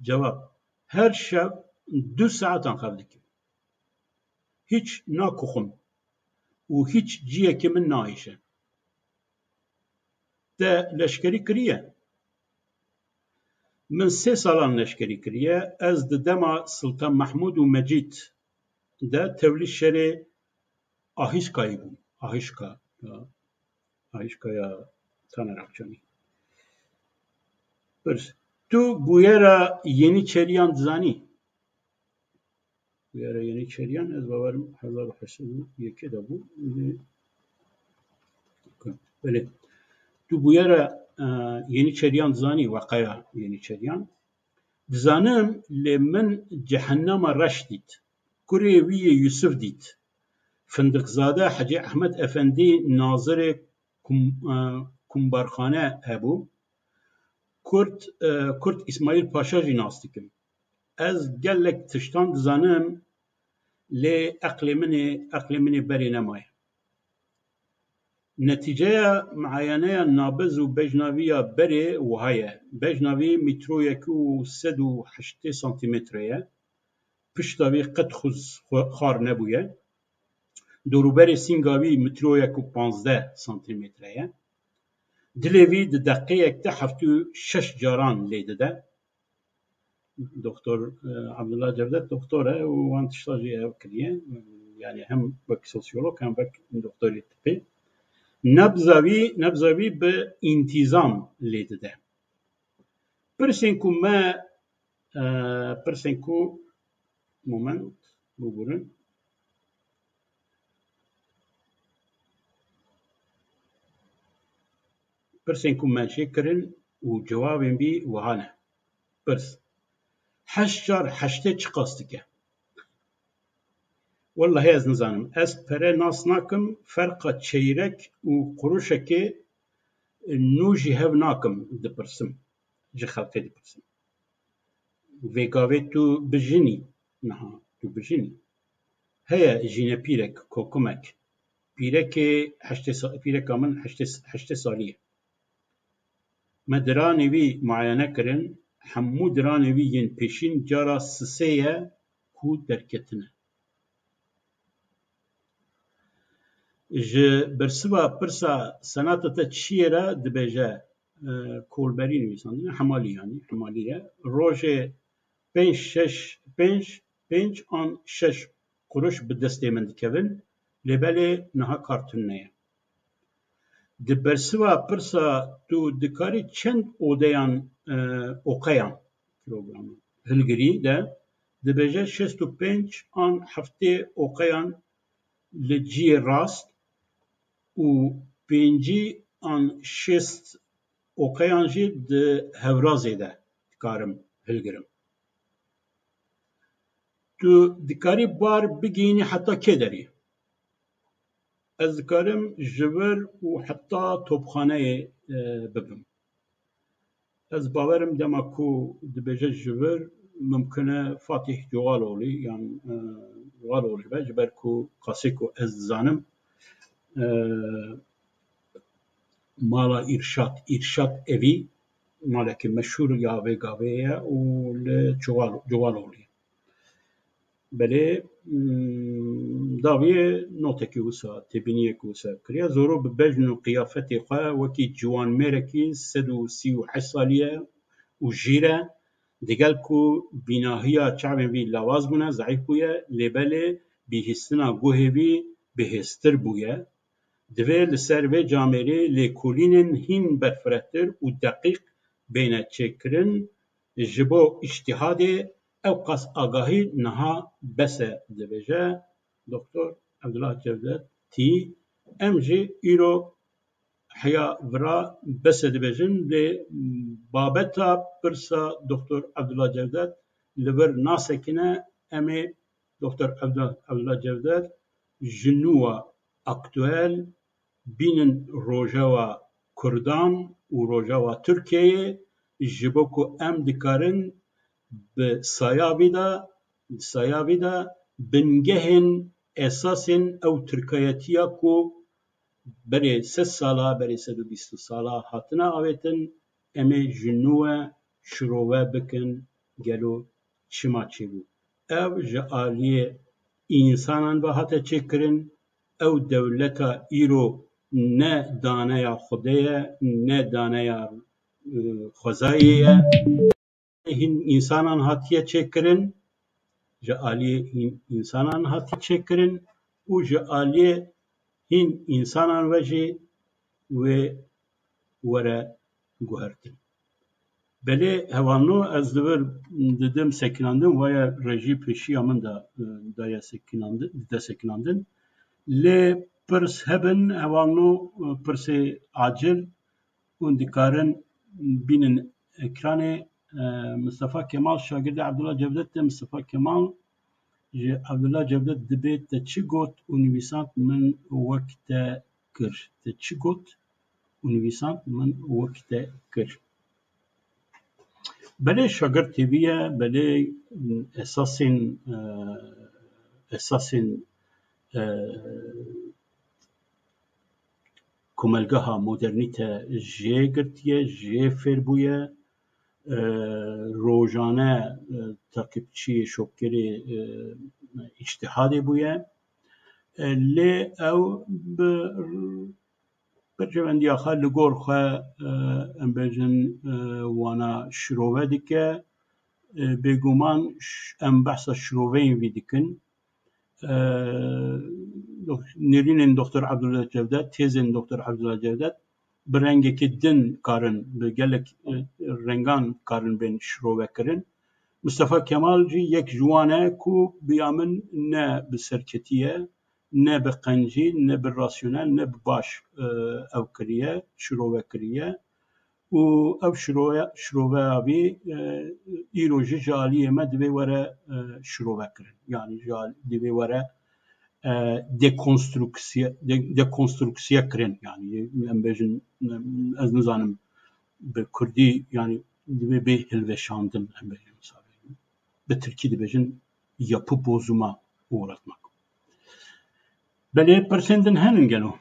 Cewab, her şev du saetan xev dikim. Hiç nakuxim û hiç ciyekê min naêşe. Te leşkerî kiriye? Min sê salan leşkerî kiriye. Ez di dema Siltan Mehmûd û Mecîd de tevlî şerê Ahîşkayê bûm. Ahîşka, ya, Ahîşka ya Taner Akçanî. Pirs, tu bûyera Yeniçeriyan dizanî? Bûyera Yeniçeriyan, ez bawerim hezar û heşt sed û yekê de bû. Belê. Tu bûyera, e, Yeniçeriyan dizanî, weqeya Yeniçeriyan? Dizanim, lê min Cehennema Reş dît. Kurê wî yê Yusuf dît. Findiqzade Hecî Ehmed Efendî nazirê kum-, e, kumbarxane hebû. Kurt, e, Kurt Îsmaîl Paşa jî nas dikim. Ez gelek tiştan dizanim, lê eqlê min ê, eqlê min ê berê nemaye. Netîceya miayeneya nabiz û bejnaviya berê wiha ye. Bejnavî mîtroyek û sed û heştê santîmetre ye. Pişta vî qet xuz-, xwe-, xwar nebûye. Dorûberê sînga vî mîtroyek û panzdeh santîmetre ye. Dilê vî di deqeyek de heftê û şeş caran lê dide. Doktor, e, Abdullah Cevdet doktor e û wan tişta jî ev kiriye. Yani hem wek sosyolog hem wek doktorê tibbê. Nebza wî, nebza wî bi întîzam lê dide. Pirsên ku me, e, pirsên ku, moment, bibirin. Pirsên ku me jê kirin û cewabên bî wiha ne. Pirs. Heşt car heştê çiqas dike? Wellahî ez nizanim. Ez pere nas nakim, ferqa çeyrek û quruşekê nû jî hev nakim dipirsim. Ji xelkê dipirsim. Vê gavê tu bijinî, niha tu bijinî. Heye jînepîrek, kokimek. Pîrekê heştê sa-, pîreka min heştê, heştê salî ye. Me diranê wî muayene kirin, hemû diranê wî yên pêşîn cara sisê ye ku derketine. Ji bersiva pirsa senata te çi ye re dibêje, e, kolberî nivîsandine, hemalî yanî, hemalî ye. Rojê pênc şeş, pênc, pênc an şeş quruş bi destê min dikevin, lê belê niha kar tune ye. Di bersiva pirsa tu dikarî çend odeyan, e, oqeyan, kilogram, hilgirî de, dibêje şêst û pênc an heftê oqeyan li cihê rast û pêncî an şêst oqeyan jî di hevrazê de dikarim hilgirim. Tu dikarî bar bigihînî heta kê derê? Ez dikarim ji vir û heta topxaneyê, e, bibim. Ez bawerim dema ku dibêje ji vir, mimkun e Fatîh Coxaloğlu yan, e, Coxaloğlu be, ji ber ku qasê ku ez dizanim, e, mala Îrşad, Îrşad Evî, malekî meşhûr ya vê gavê ye û li Coxal-, Coxaloğlu ye. Belê, mm, dawiyê notekî wisa, têbîniyek wisa kiriye. Zoro bi bejn û qiyafetê xwe wekî ciwanmêrekî sed û sî û heşt salî ye û jîr e. Digel ku bînahiya çavên vî lawaz bûne, zeîf bûye, lê belê bihîstina guhê vî bihêztir bûye. Divê li ser vê camêrê lêkolînên hîn berfirehtir û deqîq bêne çêkirin. Ji bo îctîhadê ewqas agahî niha bes e, dibêje Doktor Evdullah Cevdetî. Em jî îro heya vira bes e dibêjin, lê babeta pirsa Doktor Evdullah Cevdet li vir nasekine. Em ê Doktor Evdullah, Evdullah Cevdet ji nû ve aktuel bînin rojeva Kurdan û rojeva Tirkiyeyê, ji bo ku em dikarin bi saya vî de, di saya vî de bingehên esasên ew Tirkayetiya ku berê sed sala, berê sed û bîst sala hatine avêtin, em ê ji nû ve şirove bikin, gelo çima çêbû. Ev ji aliyê însanan ve hate çêkirin. Ew dewleta îro ne daneya Xwedê ye, ne daneya, e, xwezayê ye. Hîn însanan hatiye çêkirin, ji aliyê hîn însanan hatiye çêkirin û ji aliyê hîn însanan ve jî wê were guhertin. Belê hevalno, ez li vir didim sekinandin, waya rejî pêşiya min de, e, daye sekinandin, dide sekinandin. Lê pirs hebin, hevalno, e, pirsê acil hûn dikarin bînin ekranê. E, Mistefa Kemal, şagirdê Abdullah Cevdet de. Mistefa Kemal, ji Abdullah Cevdet dibê: Te çi got û nivîsand, min wek te kir. Te çi got û nivîsand, min wek te kir. Belê şagirdê vî ye, belê esasên, e, esasên, e, komelgeha modernîte jê girtiye, jê fêr bûye, e, rojane, e, takipçiyê, şopkerê, e, îctihadê bûye. E, lê ew bi berjewendiya xwe, li gor xwe, e, em bêjin, e, wana şirove dike. E, bêguman ş-, em behsa şiroveyên vî dikin. E, dox-, nêrînên Doktor Abdullah Cevdet, têzên Doktor Abdullah Cevdet bi rengekî din karin, bi gelek, e, rengan karin bên şirove kirin. Mistefa Kemal jî yek ji wan e ku bi ya min ne bi serketî ye, ne bi qencî, ne bi rasyonel, ne bi baş, e, ew kiriye, şirove kiriye. Û ev şiroya, şiroveya vî, e, îro jî ji aliyê me divê were, e, şirove kirin. Yanî ji al-, divê were, e, dekonstruksiye, de-, dekonstruksiye kirin. Yanî em bêjin, e, ez nizanim bi kurdî, yanî divê bê hilweşandin, em bêjin, misal. Bi tirkî dibêjin yapı bozuma uğratmak. Belê pirsên din henin gelo?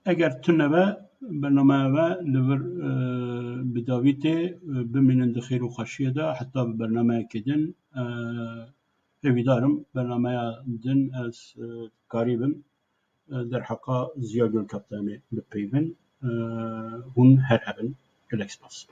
Eger tune be, bernameya me li vir, e, bi dawî tê, e, bimînin di xêr û xweşiyê de, heta bi bernameyekê din, e, hêvîdar im bernameya din ez, e, karîbim, e, derheqa Ziya Gulkaptanê bipeyvin. E, hûn her hebin. Gelek spas.